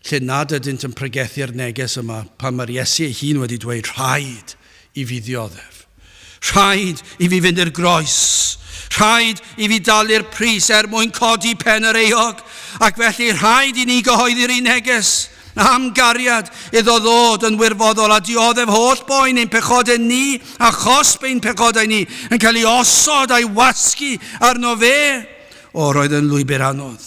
lle nad ydynt yn pregethu'r neges yma pan mae'r Iesu ei hun wedi dweud rhaid i fi ddioddef? Rhaid i fi fynd i'r groes. Rhaid i fi dalu'r pris er mwyn codi pen yr euog. Ac felly rhaid i ni gyhoeddi'r un neges am gariad iddo ddod yn wirfoddol a dioddef holl boen ein pechodau ni a chosb ein pechodau ni yn cael ei osod a'i wasgu arno fe. O, roedd yn lwybr anodd.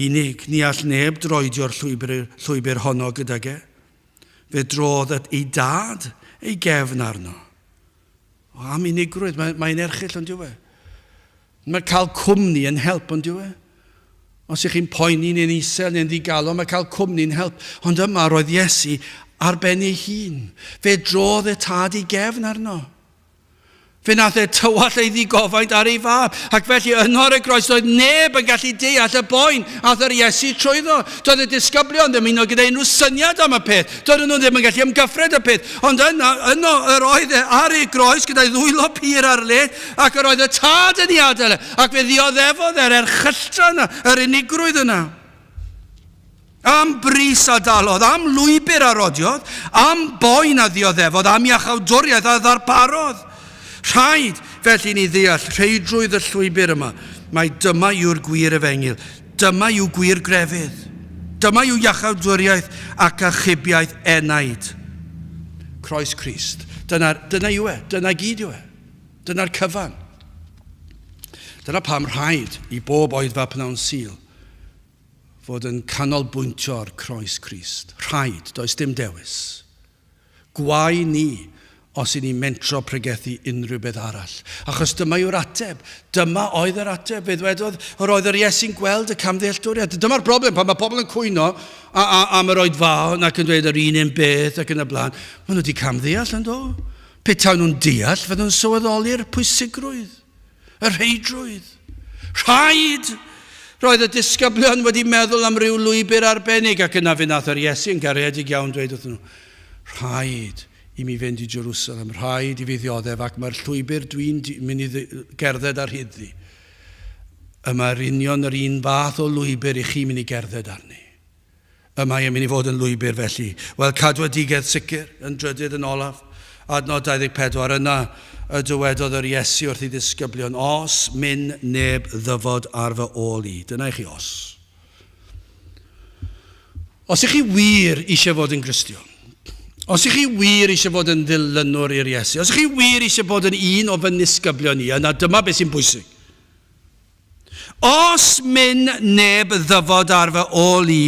Unig, ni all neb droedio'r llwybr, llwybr honno gydag e. Fe drodd at ei dad ei gefn arno. O, am unigrwydd, mae'n mae erchyll ond yw e. Mae cael cwmni yn help ond yw e. Os ych chi'n poeni neu'n isel neu'n ddigalon, mae cael cwmni'n help. Ond yma roedd Iesu ar ben ei hun. Fe drodd y tad ei gefn arno. Fe wnaeth e tywallt ei ddigofaint ar ei fab, ac felly yno ar y groes doedd neb yn gallu deall y boen ath yr Iesu trwyddo. Doedd y disgyblion ddim un gyda unrhyw syniad am y peth. Doedden nhw ddim yn gallu ymgyffred y peth. Ond yno, yno yr oedd e ar ei groes gyda'i ddwylo pur ar led, ac yr oedd y tad yn ei adael e, ac fe ddioddefodd e'r erchylltra yna, yr unigrwydd yna. Am bris a dalodd, am lwybr a rodiodd, am boen a ddioddefodd, am iachawdwriaeth a ddarparodd. Rhaid felly ni ddeall rheidrwydd y llwybr yma, mai dyma yw'r gwir efengyl, dyma yw gwir grefydd, dyma yw iachawdwriaeth ac achubiaeth enaid. Croes Crist. Dyna, dyna yw e, dyna gyd yw e. Dyna'r cyfan. Dyna pam rhaid i bob oedfa pnawn Sul fod yn canolbwyntio ar croes Crist. Rhaid, does dim dewis. Gwae ni os i ni mentro pregethu unrhyw beth arall. Achos dyma yw'r ateb. Dyma oedd yr ateb. Fe ddwedodd, yr oedd yr Iesu'n gweld y camddealltwriaeth. Dyma'r broblem, pan mae pobl yn cwyno a, a, am yr oedfaon ac yn dweud yr un un beth ac yn y blaen, maen nhw wedi camddeall yn do. Petai nhw'n deall, fydden nhw'n sylweddoli'r pwysigrwydd. Y rheidrwydd. Rhaid! Roedd y disgyblion wedi meddwl am ryw lwybr arbennig ac yna fe nath yr Iesu yn garedig iawn dweud wrthyn nhw, rhaid i mi fynd i Jerusalem, rhaid i fi ddioddef ac mae'r llwybr dwi'n mynd i gerdded ar hyd-ddi. Y mae'r union yr un fath o lwybr i chi mynd i gerdded arni. Y mae yn mynd i fod yn lwybr felly. Wel, cadwedigaeth sicr, yn drydydd yn olaf. Adnod 24, yna y dywedodd yr Iesu wrth ei ddisgyblion, os myn neb ddyfod ar fy ôl i. Dyna i chi os. Os ych chi wir eisiau fod yn Gristion, os ych chi wir eisiau fod yn ddilynwr i'r Iesu, os ych chi wir eisiau bod yn un o fy nisgyblion i, yna dyma beth sy'n bwysig. Os myn neb ddyfod ar fy ôl i,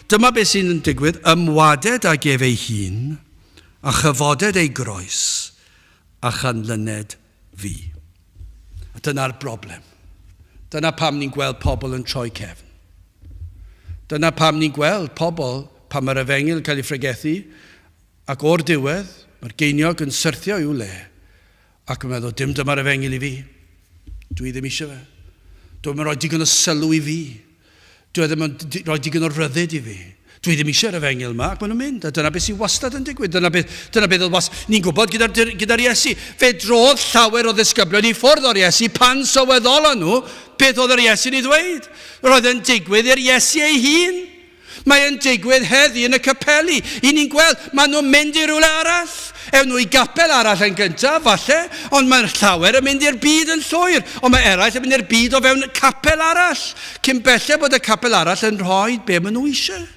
dyma beth sy'n digwydd, ymwaded ag ef ei hun, a chyfoded ei groes, a chanlyned fi. A dyna'r broblem. Dyna pam ni'n gweld pobl yn troi cefn. Dyna pam ni'n gweld pobl pan mae'r efengyl yn cael ei phregethu, ac o'r diwedd, mae'r geiniog yn syrthio i'w le, Ac yn meddwl, dim dyma'r efengyl i fi. Dwi ddim eisiau fe. Dwi ddim yn rhoi digon o sylw i fi. Dwi ddim yn rhoi digon o ryddid i fi. Dwi ddim eisiau'r efengyl yma, ac maen nhw'n mynd. A dyna beth sy'n wastad yn digwydd. Dyna beth, dyna beth oedd wastad. Ni'n gwybod gyda'r gyda Iesu. Fe drodd llawer o ddisgyblion i ffwrdd o'r Iesu pan sylweddolon nhw beth oedd yr Iesu'n ei ddweud. Roedd yn digwydd i'r Iesu ei hun. Mae e'n digwydd heddi yn y capeli. I ni'n gweld, maen nhw'n mynd i rywle arall. Ewn nhw i gapel arall yn gyntaf, falle, ond mae'r llawer yn mynd i'r byd yn llwyr. Ond mae eraill yn mynd i'r byd o fewn capel arall, cyn belled bod y capel arall yn rhoi be maen nhw eisiau.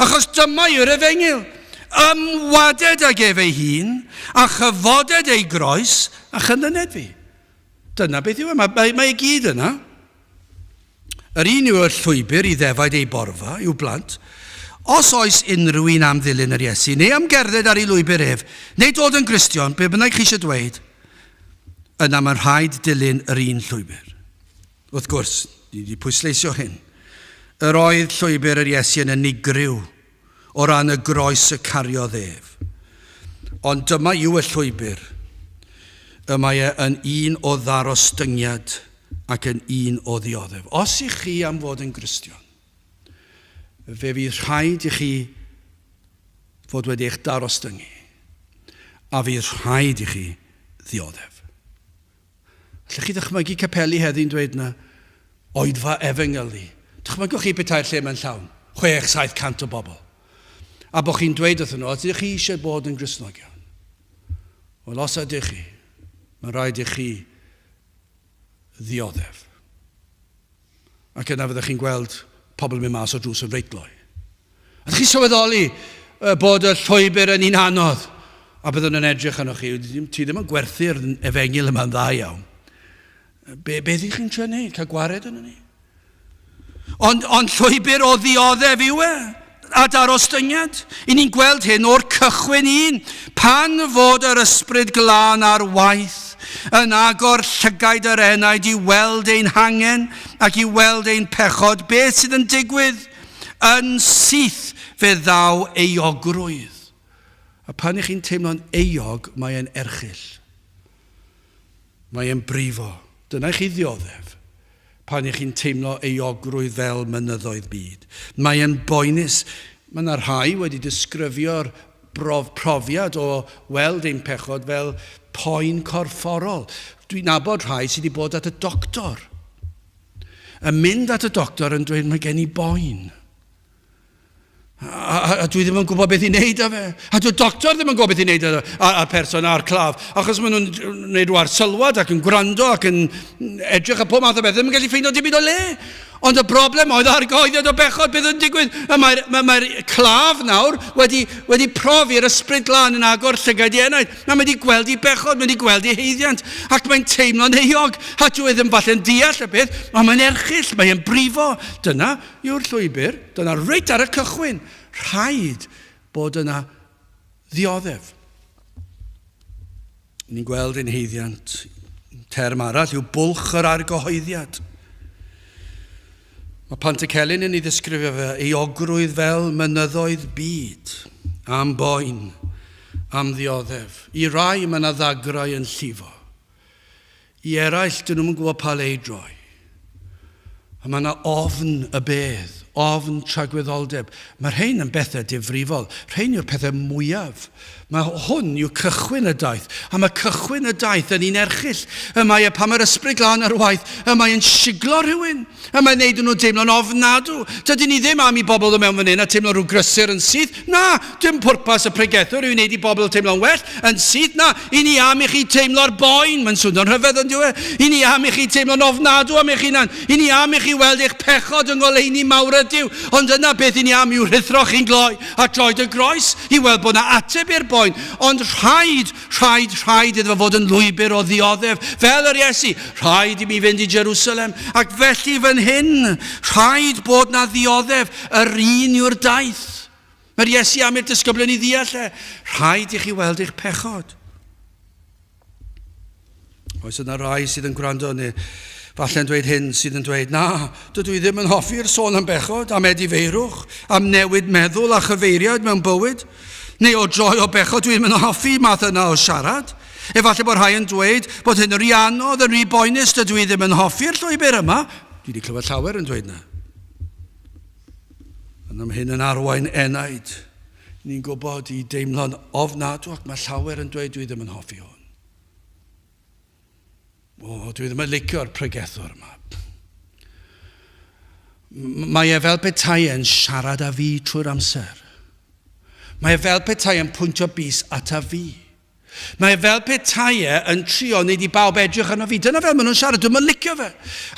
Achos dyma yw'r efengyl. Ymwaded ag ef ei hun, a chyfoded ei groes, a chynyned fi. Dyna beth yw e. Mae, mae, mae e gyd yna. Yr un yw y llwybr i ddefaid ei borfa, i'w blant. Os oes unrhyw un am ddilyn yr Iesu, neu am gerdded ar ei lwybr ef, neu dod yn Gristion, be bynnag chi eisiau dweud, yna mae'n rhaid dilyn yr un llwybr. Wrth gwrs, ni wedi pwysleisio hyn. Yr oedd llwybr yr Iesu yn unigryw o ran y groes y cariodd ef. Ond dyma yw y llwybr. Y mae e yn un o ddarostyngiad ac yn un o ddioddef. Os ych chi am fod yn Gristion, fe fydd rhaid i chi fod wedi eich darostyngu, a fydd rhaid i chi ddioddef. Allwch chi ddychmygu capeli heddi'n dweud na oedfa efengylu? Dychmygwch chi petai'r lle mae'n llawn, 600-700 o bobl. A bod chi'n dweud wrthyn nhw, ydych chi eisiau bod yn Gristnogion? Wel, os ydych chi, mae'n rhaid i chi ddioddef. Ac yna fyddech chi'n gweld pobl yn mynd mas o drws yn reit gloi. Ydych chi'n sylweddoli bod y llwybr yn un anodd? A byddwn yn edrych arnoch chi, ti ddim yn gwerthu'r efengyl yma'n dda iawn. Be, beth ych chi'n trio wneud? Cael gwared yno ni? Ond, ond llwybr o ddioddef yw e, a darostyngiad. I ni'n gweld hyn o'r cychwyn un, pan fod yr ysbryd glân ar waith, yn agor llygaid yr enaid i weld ein hangen ac i weld ein pechod, beth sydd yn digwydd? Yn syth fe ddaw euogrwydd. A pan ych chi'n teimlo'n euog, mae e'n erchyll. Mae e'n brifo. Dyna i chi ddioddef pan ych chi'n teimlo euogrwydd fel mynyddoedd byd. Mae e'n boenus. Mae yna rhai wedi disgrifio'r brof, profiad o weld ein pechod fel poen corfforol. Dwi'n nabod rhai sydd wedi bod at y doctor. Yn mynd at y doctor yn dweud mae gen i boen. A, a, a dwi ddim yn gwybod beth i wneud â fe. A dyw'r doctor ddim yn gwybod beth i wneud â, â'r person a'r claf. Achos maen nhw'n gwneud rhyw arsylwad ac yn gwrando ac yn edrych ar pob math o beth. Ddim yn gallu ffeindio dim byd o le. Ond y broblem oedd argyhoeddiad o bechod, beth yn digwydd? Y mae'r mae, mae claf nawr wedi, wedi profi'r ysbryd glân yn agor llygaid i enaid. Mae wedi gweld i bechod, mae wedi gweld i heiddiant, ac mae'n teimlo'n euog. A dyw e ddim falle'n deall y peth, ond mae'n erchyll, mae'n brifo. Dyna yw'r llwybr, dyna reit ar y cychwyn. Rhaid bod yna ddioddef. Ni'n gweld ein heiddiant. Term arall yw bwlch yr argyhoeddiad. Mae Pantycelyn yn ei ddisgrifio fe euogrwydd fel mynyddoedd byd, am boen, am ddioddef. I rai mae yna ddagrau yn llifo. I eraill, dyn nhw'n gwybod pa le i droi. A mae yna ofn y bedd, ofn tragwyddoldeb. Mae rhain yn bethau difrifol. Rhain yw'r pethau mwyaf. Mae hwn yw cychwyn y daith. A mae cychwyn y daith yn un erchyll. Y mae e pan mae'r ysbryd glân ar waith, y mae e'n siglo rhywun. Y mae'n neud nhw'n teimlo'n ofnadw. Dydyn ni ddim am i bobl ddod mewn fan hyn a teimlo rhyw grysur yn syth. Na, dim pwrpas y pregethwr yw i wneud i bobl teimlo'n well yn syth. Na, i ni am i chi teimlo'r boen. Mae'n swnio'n rhyfedd yn dyw e? I ni am i chi teimlo'n ofnadw am eich hunan. I ni am i chi weld eich pechod yng ngoleuni mawr ydyw. Ond yna beth i ni am yw rhuthro chi'n gloi at droed y groes i weld bod 'na ateb i'r boen. Ond rhaid, rhaid, rhaid iddo fo fod yn lwybr o ddioddef, fel yr Iesu. Rhaid i mi fynd i Jerusalem, ac felly fan hyn, rhaid bod 'na ddioddef. Yr un yw'r daith. Mae'r Iesu am i'r disgyblion i ddeall e. Rhaid i chi weld eich pechod. Oes yna rai sydd yn gwrando neu falle'n dweud hyn sydd yn dweud, na, dydw i ddim yn hoffi'r sôn am bechod, am edifeirwch, am newid meddwl a chyfeiriad mewn bywyd, neu o droi o bechod, dwi ddim yn hoffi math yna o siarad. Efallai bod rhai yn dweud bod hyn yn rhy anodd, yn rhy boenus, dydw i ddim yn hoffi'r llwybr yma. Dwi wedi clywed llawer yn dweud na. Ond am hyn yn arwain enaid, ni'n gwybod i deimlo'n ofnadw ac mae llawer yn dweud dwi ddim yn hoffi hwn. O, dwi ddim yn licio'r pregethwr yma. Mae e fel petai e'n siarad â fi trwy'r amser. Mae e fel petai e'n pwyntio bys ata fi. Mae e fel petai e yn trio wneud i bawb edrych arno fi. Dyna fel maen nhw'n siarad, dwi'm yn licio fe.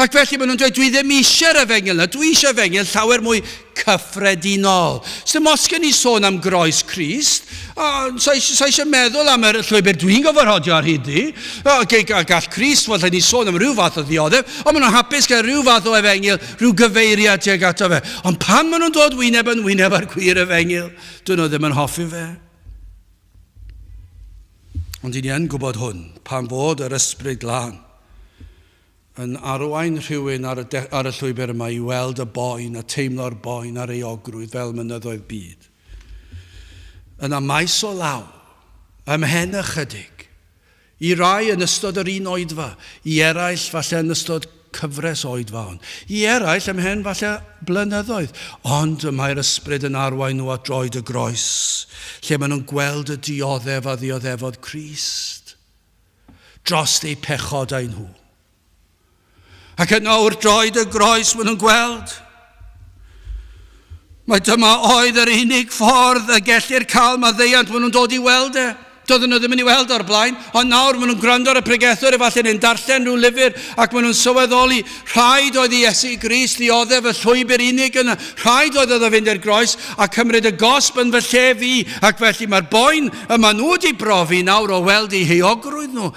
Ac felly maen nhw'n dweud, dwi ddim eisiau'r efengyl yna, dwi eisiau efengyl llawer mwy cyffredinol. Sdim ots gen i sôn am groes Crist, sa eisiau meddwl am yr llwybr dwi'n gofod rhodio ar hyd di. Gall Crist fod lle ni sôn am rhyw fath o ddioddef, ond maen nhw'n hapus gael rhyw fath o efengyl, rhyw gyfeiriad tuag ato fe. Ond pan maen nhw'n dod wyneb yn wyneb â'r gwir efengyl, dyn nhw ddim yn hoffi fe. Ond i ni yn gwybod hwn, pan fod yr Ysbryd Glân yn arwain rhywun ar y, ar y llwybr yma i weld y boen a teimlo'r boen a'r euogrwydd fel mynyddoedd byd. Yna maes o law, ymhen ychydig, I rai yn ystod yr un oedfa, i eraill falle yn ystod cyfres o oedfaon, i eraill ymhen falle blynyddoedd, ond y mae'r Ysbryd yn arwain nhw at droed y groes, lle maen nhw'n gweld y dioddef a ddioddefodd Crist drost eu pechodau nhw. Ac yno wrth droed y groes maen nhw'n gweld Mae dyma oedd yr unig ffordd y gellir cael maddeuant, maen nhw'n dod i weld e. Doedden nhw ddim yn ei weld o'r blaen, ond nawr maen nhw'n gwrando ar y pregethwr efallai neu'n darllen rhyw lyfr ac maen nhw'n sylweddoli rhaid oedd i Iesu Grist ddioddef y llwybr unig yna, rhaid oedd iddo fynd i'r groes a cymryd y gosb yn fy lle fi, ac felly mae'r boen y maen nhw wedi brofi nawr o weld eu heuogrwydd nhw.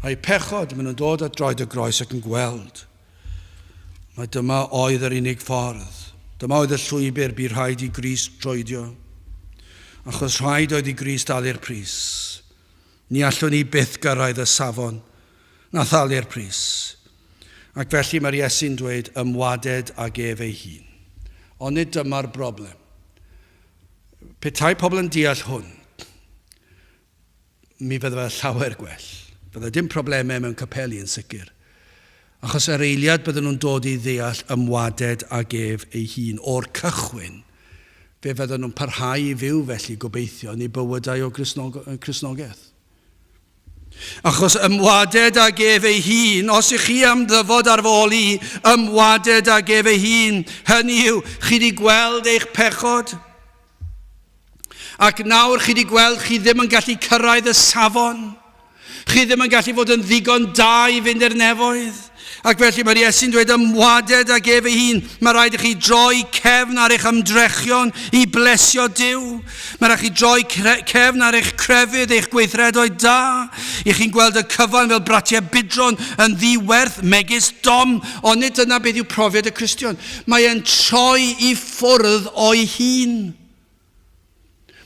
Mae pechod, maen nhw'n dod at droed y groes ac yn gweld. Mae dyma oedd yr unig ffordd. Dyma oedd y llwybr bu rhaid i Grist troedio. Achos rhaid oedd i Grist dalu'r pris. Ni allwn ni byth gyrraedd y safon na thalu'r pris. Ac felly mae'r Iesu'n dweud ymwaded ag ef ei hun. Ond nid dyma'r broblem. Petai pobl yn deall hwn, mi fydde fe llawer gwell. Bydde dim problemau mewn capeli yn sicr. Achos yr eiliad bydden nhw'n dod i ddeall ymwaded ag ef ei hun o'r cychwyn, fe fydden nhw'n parhau i fyw felly, gobeithio, yn eu bywydau o Gristnogaeth. Achos ymwaded ag ef ei hun, os ych chi am ddyfod ar fy ôl i, ymwaded ag ef ei hun, hynny yw, chi wedi gweld eich pechod, Ac nawr chi wedi gweld chi ddim yn gallu cyrraedd y safon. Chi ddim yn gallu fod yn ddigon da i fynd i'r nefoedd. Ac felly mae'r Iesu'n dweud ymwaded ag ef ei hun. Mae rhaid i chi droi cefn ar eich ymdrechion i blesio Duw. Mae rhaid chi droi cefn ar eich crefydd, eich gweithredoedd da. I chi'n gweld y cyfan fel bratiau budron yn ddiwerth, megis dom. Ond nid dyna beth yw profiad y Cristion. Mae e'n troi i ffwrdd o'i hun.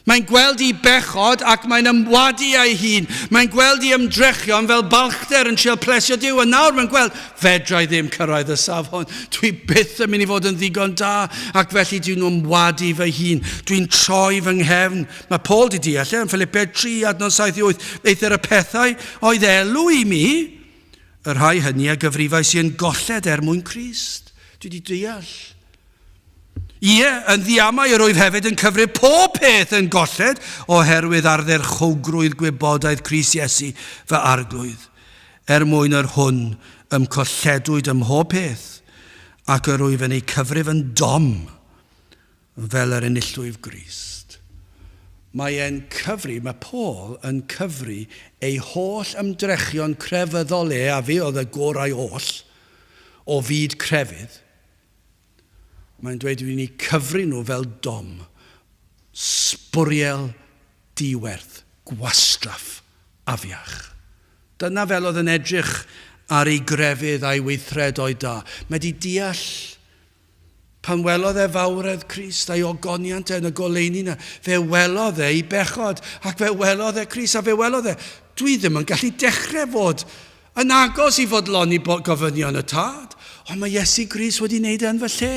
Mae'n gweld ei bechod ac mae'n ymwadu â'i hun. Mae'n gweld ei ymdrechion fel balchder yn trial plesio Duw. A nawr mae'n gweld, fedra i ddim cyrraedd y safon. Dwi byth yn mynd i fod yn ddigon da. Ac felly dwi'n ymwadu fy hun. Dwi'n troi fy nghefn. Mae Paul di deall e yn Philippiaid 3, adnod 7 i 8. Eithr y pethau oedd elw i mi, Y rhai hynny a gyfrifais i yn golled er mwyn Crist. Dwi wedi deall. Ie, yn ddiamau yr wyf hefyd yn cyfrif pob peth yn golled oherwydd ardderchowgrwydd gwybodaeth Crist Iesu fy Arglwydd, er mwyn yr hwn ym colledwyd ym mhob peth, ac yr wyf yn eu cyfrif yn dom fel yr enillwyf Grist. Mae e'n cyfri, mae Paul yn cyfri ei holl ymdrechion crefyddol e, a fe oedd y gorau oll o fyd crefydd. Mae'n dweud i ni cyfri nhw fel dom, sbwriel diwerth, gwastraff afiach. Dyna fel oedd yn edrych ar ei grefydd a'i weithredoedd da. Mae di deall Pan welodd e fawredd Crist a'i ogoniant e yn y goleuni 'na, fe welodd e ei bechod, ac fe welodd e Crist, a fe welodd e, dwi ddim yn gallu dechrau fod yn agos i fodloni gofynion y Tad, ond mae Iesu Grist wedi wneud e yn fy lle.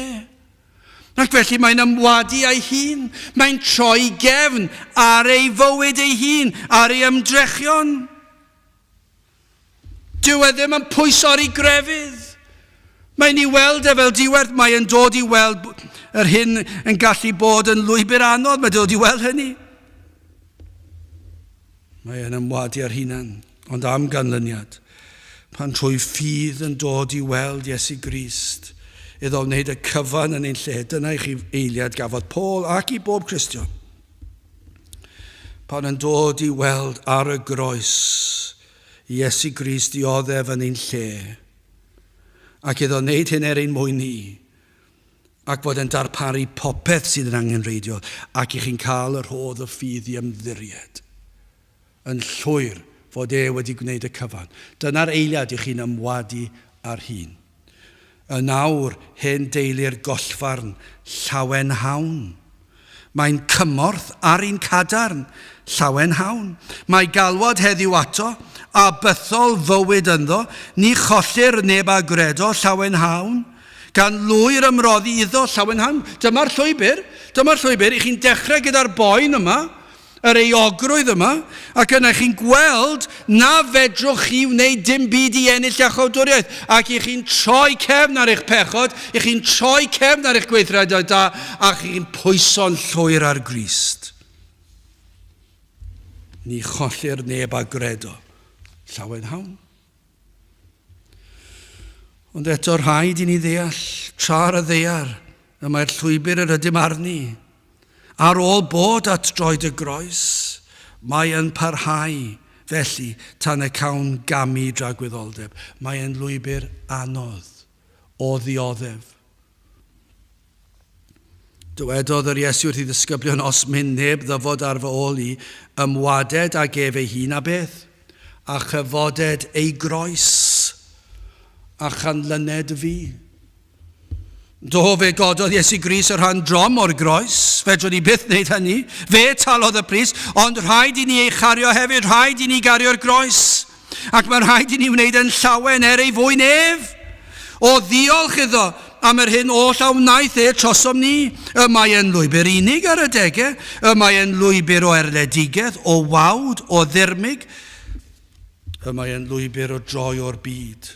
Ac felly mae'n ymwadu â'i hun, mae'n troi gefn ar ei fywyd ei hun, ar ei ymdrechion. Dyw e ddim yn pwyso ar ei grefydd. Mae'n ei weld e fel diwerth, mae e'n dod i weld yr hyn yn gallu bod yn lwybr anodd, mae'n dod i weld hynny. Mae e'n ymwadu ar hunan, ond am ganlyniad, pan trwy ffydd yn dod i weld Iesu Grist, iddo wneud y cyfan yn ein lle, dyna i chi eiliad gafodd Paul ac i bob Cristion. Pan yn dod i weld ar y groes Iesu Grist dioddef yn ein lle, ac iddo wneud hyn er ein mwyn ni, ac fod yn darparu popeth sydd yn angenrheidiol, ac i chi'n cael y rhodd o ffydd i ymddiried yn llwyr fod e wedi gwneud y cyfan. Dyna'r eiliad i chi'n ymwadu ar hun. Yn awr, hen deulu'r gollfarn, llawenhawn. Mae'n cymorth ar un cadarn, llawenhawn. Mae galwad heddiw ato, a bythol fywyd ynddo, ni chollir neb a gredo, llawenhawn. Gan lwyr ymroddi iddo, llawenhawn. Dyma'r llwybr, dyma'r llwybr, i chi'n dechrau gyda'r boen yma, yr euogrwydd yma, ac yna chi'n gweld na fedrwch chi wneud dim byd i ennill iachawdwriaeth, ac i chi'n troi cefn ar eich pechod, i chi'n troi cefn ar eich gweithredoedd da, a chi'n pwyso'n llwyr ar Grist. Ni chollir neb a gredo. Llawenhawn. Ond eto rhaid i ni ddeall, tra ar y ddaear, y mae'r llwybr yr ydym arni. Ar ôl bod at droed y groes, mae yn parhau felly tan y cawn gamu dragwyddoldeb. Mae yn lwybr anodd o ddioddef. Dywedodd yr Iesu wrth ei ddisgyblion, Os myn neb ddyfod ar fy ôl i, ymwaded ag ef ei hun a beth? A chyfoded ei groes, a chanlyned fi. Do, fe gododd Iesu Grist y rhan drom o'r groes. Fedrwn ni byth wneud hynny. Fe talodd y pris, ond rhaid i ni ei chario hefyd. Rhaid i ni gario'r groes. Ac mae'n rhaid i ni wneud yn llawen er ei fwyn ef. O ddiolch iddo am yr hyn oll a wnaeth e trosom ni. Y mae yn lwybr unig ar adegau, y mae yn lwybr o erledigaeth, o wawd, o ddirmyg. Y mae yn lwybr o droi o'r byd,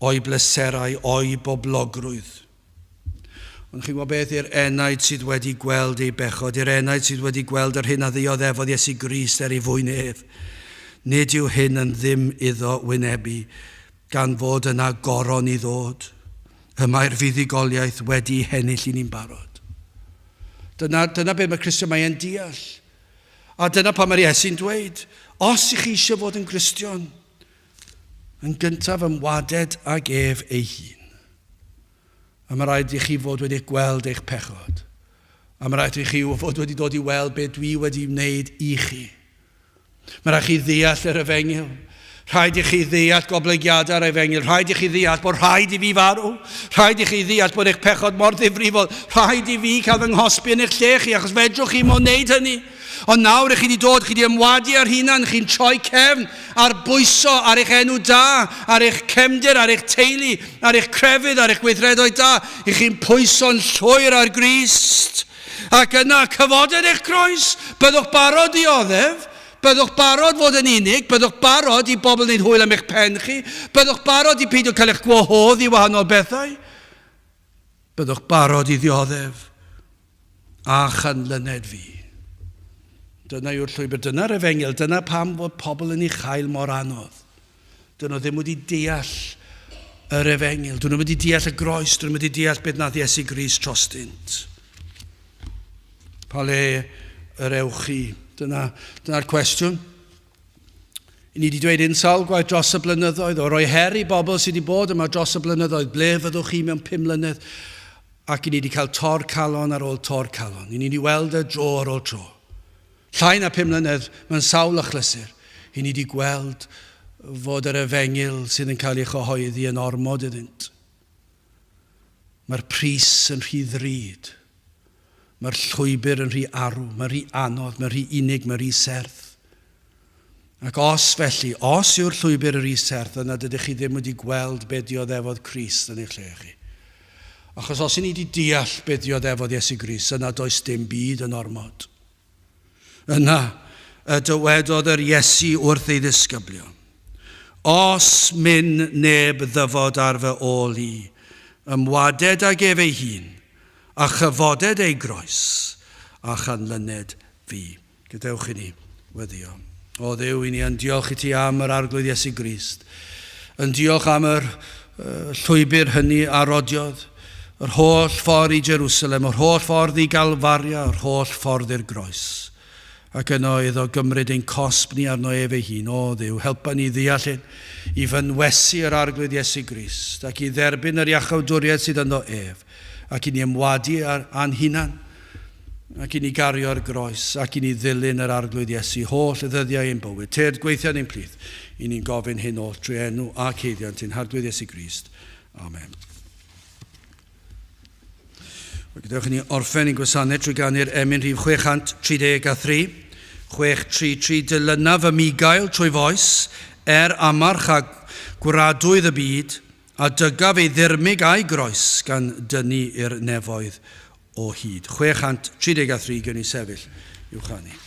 o'i bleserau, o'i boblogrwydd. Ond chi'n gwybod beth, i'r enaid sydd wedi gweld ei bechod, i'r enaid sydd wedi gweld yr hyn a ddioddefodd Iesu Grist er ei fwyn ef, nid yw hyn yn ddim iddo wynebu, gan fod yna goron i ddod. Y mae'r fuddugoliaeth wedi hennill i ni'n barod. Dyna, dyna beth mae Cristion mae e'n deall. A dyna pan mae'r Iesu'n dweud, os ych chi eisiau fod yn Gristion, yn gyntaf ymwaded ag ef ei hun. A mae rhaid i chi fod wedi gweld eich pechod. A mae rhaid i chi fod wedi dod i weld beth dwi wedi wneud i chi. Mae rhaid chi ddeall yr efengyl. Rhaid i chi ddeall goblygiadau'r efengyl. Rhaid i chi ddeall bod rhaid i fi farw. Rhaid i chi ddeall bod eich pechod mor ddifrifol. Rhaid i fi cael fy nghosbi yn eich lle chi, achos fedrwch chi mo wneud hynny. Ond nawr ych chi wedi dod, chi wedi ymwadu ar hunan, chi'n troi cefn ar bwyso ar eich enw da, ar eich cefndir, ar eich teulu, ar eich crefydd, ar eich gweithredoedd da. Ych chi'n pwyso'n llwyr ar Grist. Ac yna, cyfoded eich croes, byddwch barod i oddef. Byddwch barod fod yn unig, byddwch barod i bobl wneud hwyl am eich pen chi, byddwch barod i peidio cael eich gwahodd i wahanol bethau. Byddwch barod i ddioddef a chanlyned fi. Dyna yw'r llwybr, dyna'r efengyl, dyna pam fod pobl yn ei chael mor anodd. Dyn nhw ddim wedi deall yr efengyl, dyn nhw wedi deall y groes, dyn nhw wedi deall beth nath Iesu Grist trostynt. Pa le yr ewch chi? Dyna'r dyna cwestiwn. I ni wedi dweud un sawl gwaith dros y blynyddoedd, o roi her i bobl sydd wedi bod yma dros y blynyddoedd, ble fyddwch chi mewn 5 mlynedd? Ac i ni wedi cael tor calon ar ôl tor calon. I ni wedi weld y dro ar ôl tro. Llai na 5 mlynedd mewn sawl achlysur, i ni wedi gweld fod yr efengyl sydd yn cael ei chyhoeddi yn ormod iddynt. Mae'r pris yn rhy ddrud. Mae'r llwybr yn rhy arw, mae'n rhy anodd, mae'n rhy unig, mae'n rhy serth. Ac os felly, os yw'r llwybr yn rhy serth, yna dydych chi ddim wedi gweld be dioddefodd Crist yn eich lle chi. Achos os i ni wedi deall be dioddefodd Iesu Grist, yna does dim byd yn ormod. Yna y dywedodd yr Iesu wrth ei ddisgyblion, Os myn neb ddyfod ar fy ôl i, ymwaded ag ef ei hun, a chyfoded ei groes, a chanlyned fi. Gadewch i ni weddio. O Dduw, i ni yn diolch i ti am yr Arglwydd Iesu Grist. Yn diolch am yr llwybr hynny a rodiodd, yr holl ffordd i Jerusalem, yr holl ffordd i Galfaria, yr holl ffordd i'r groes. Ac yno iddo gymryd ein cosb ni arno ef ei hun. O Dduw, helpa ni ddeall hyn, i fynwesu yr Arglwydd Iesu Grist, ac i dderbyn yr iachawdwriaeth sydd ynddo ef, ac i ni ymwadu ar a'n hunan, ac i ni gario'r groes, ac i ni ddilyn yr Arglwydd Iesu holl y ddyddiau ein bywyd. Tyrd gweithio yn ein plith, i ni'n gofyn hyn oll trwy enw ac haeddiant ein Harglwydd Iesu Grist. Amen. Wel, gadewch i ni orffen ein gwasanaeth trwy ganu'r emyn rhif 633. 633 Dilynaf y migael trwy foes, er amarch a gwradwydd y byd, a dygaf ei ddirmyg a'i groes gan dynnu i'r nefoedd o hyd. 633 gewn ni sefyll i'w chanu.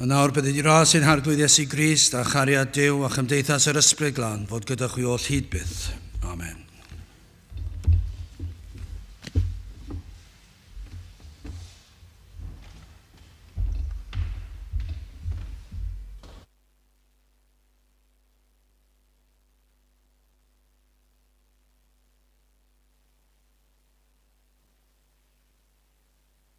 A nawr bydded i ras ein Harglwydd Iesu Grist a chariad Duw a chymdeithas yr Ysbryd Glân fod gyda chwi oll hyd byth. Amen.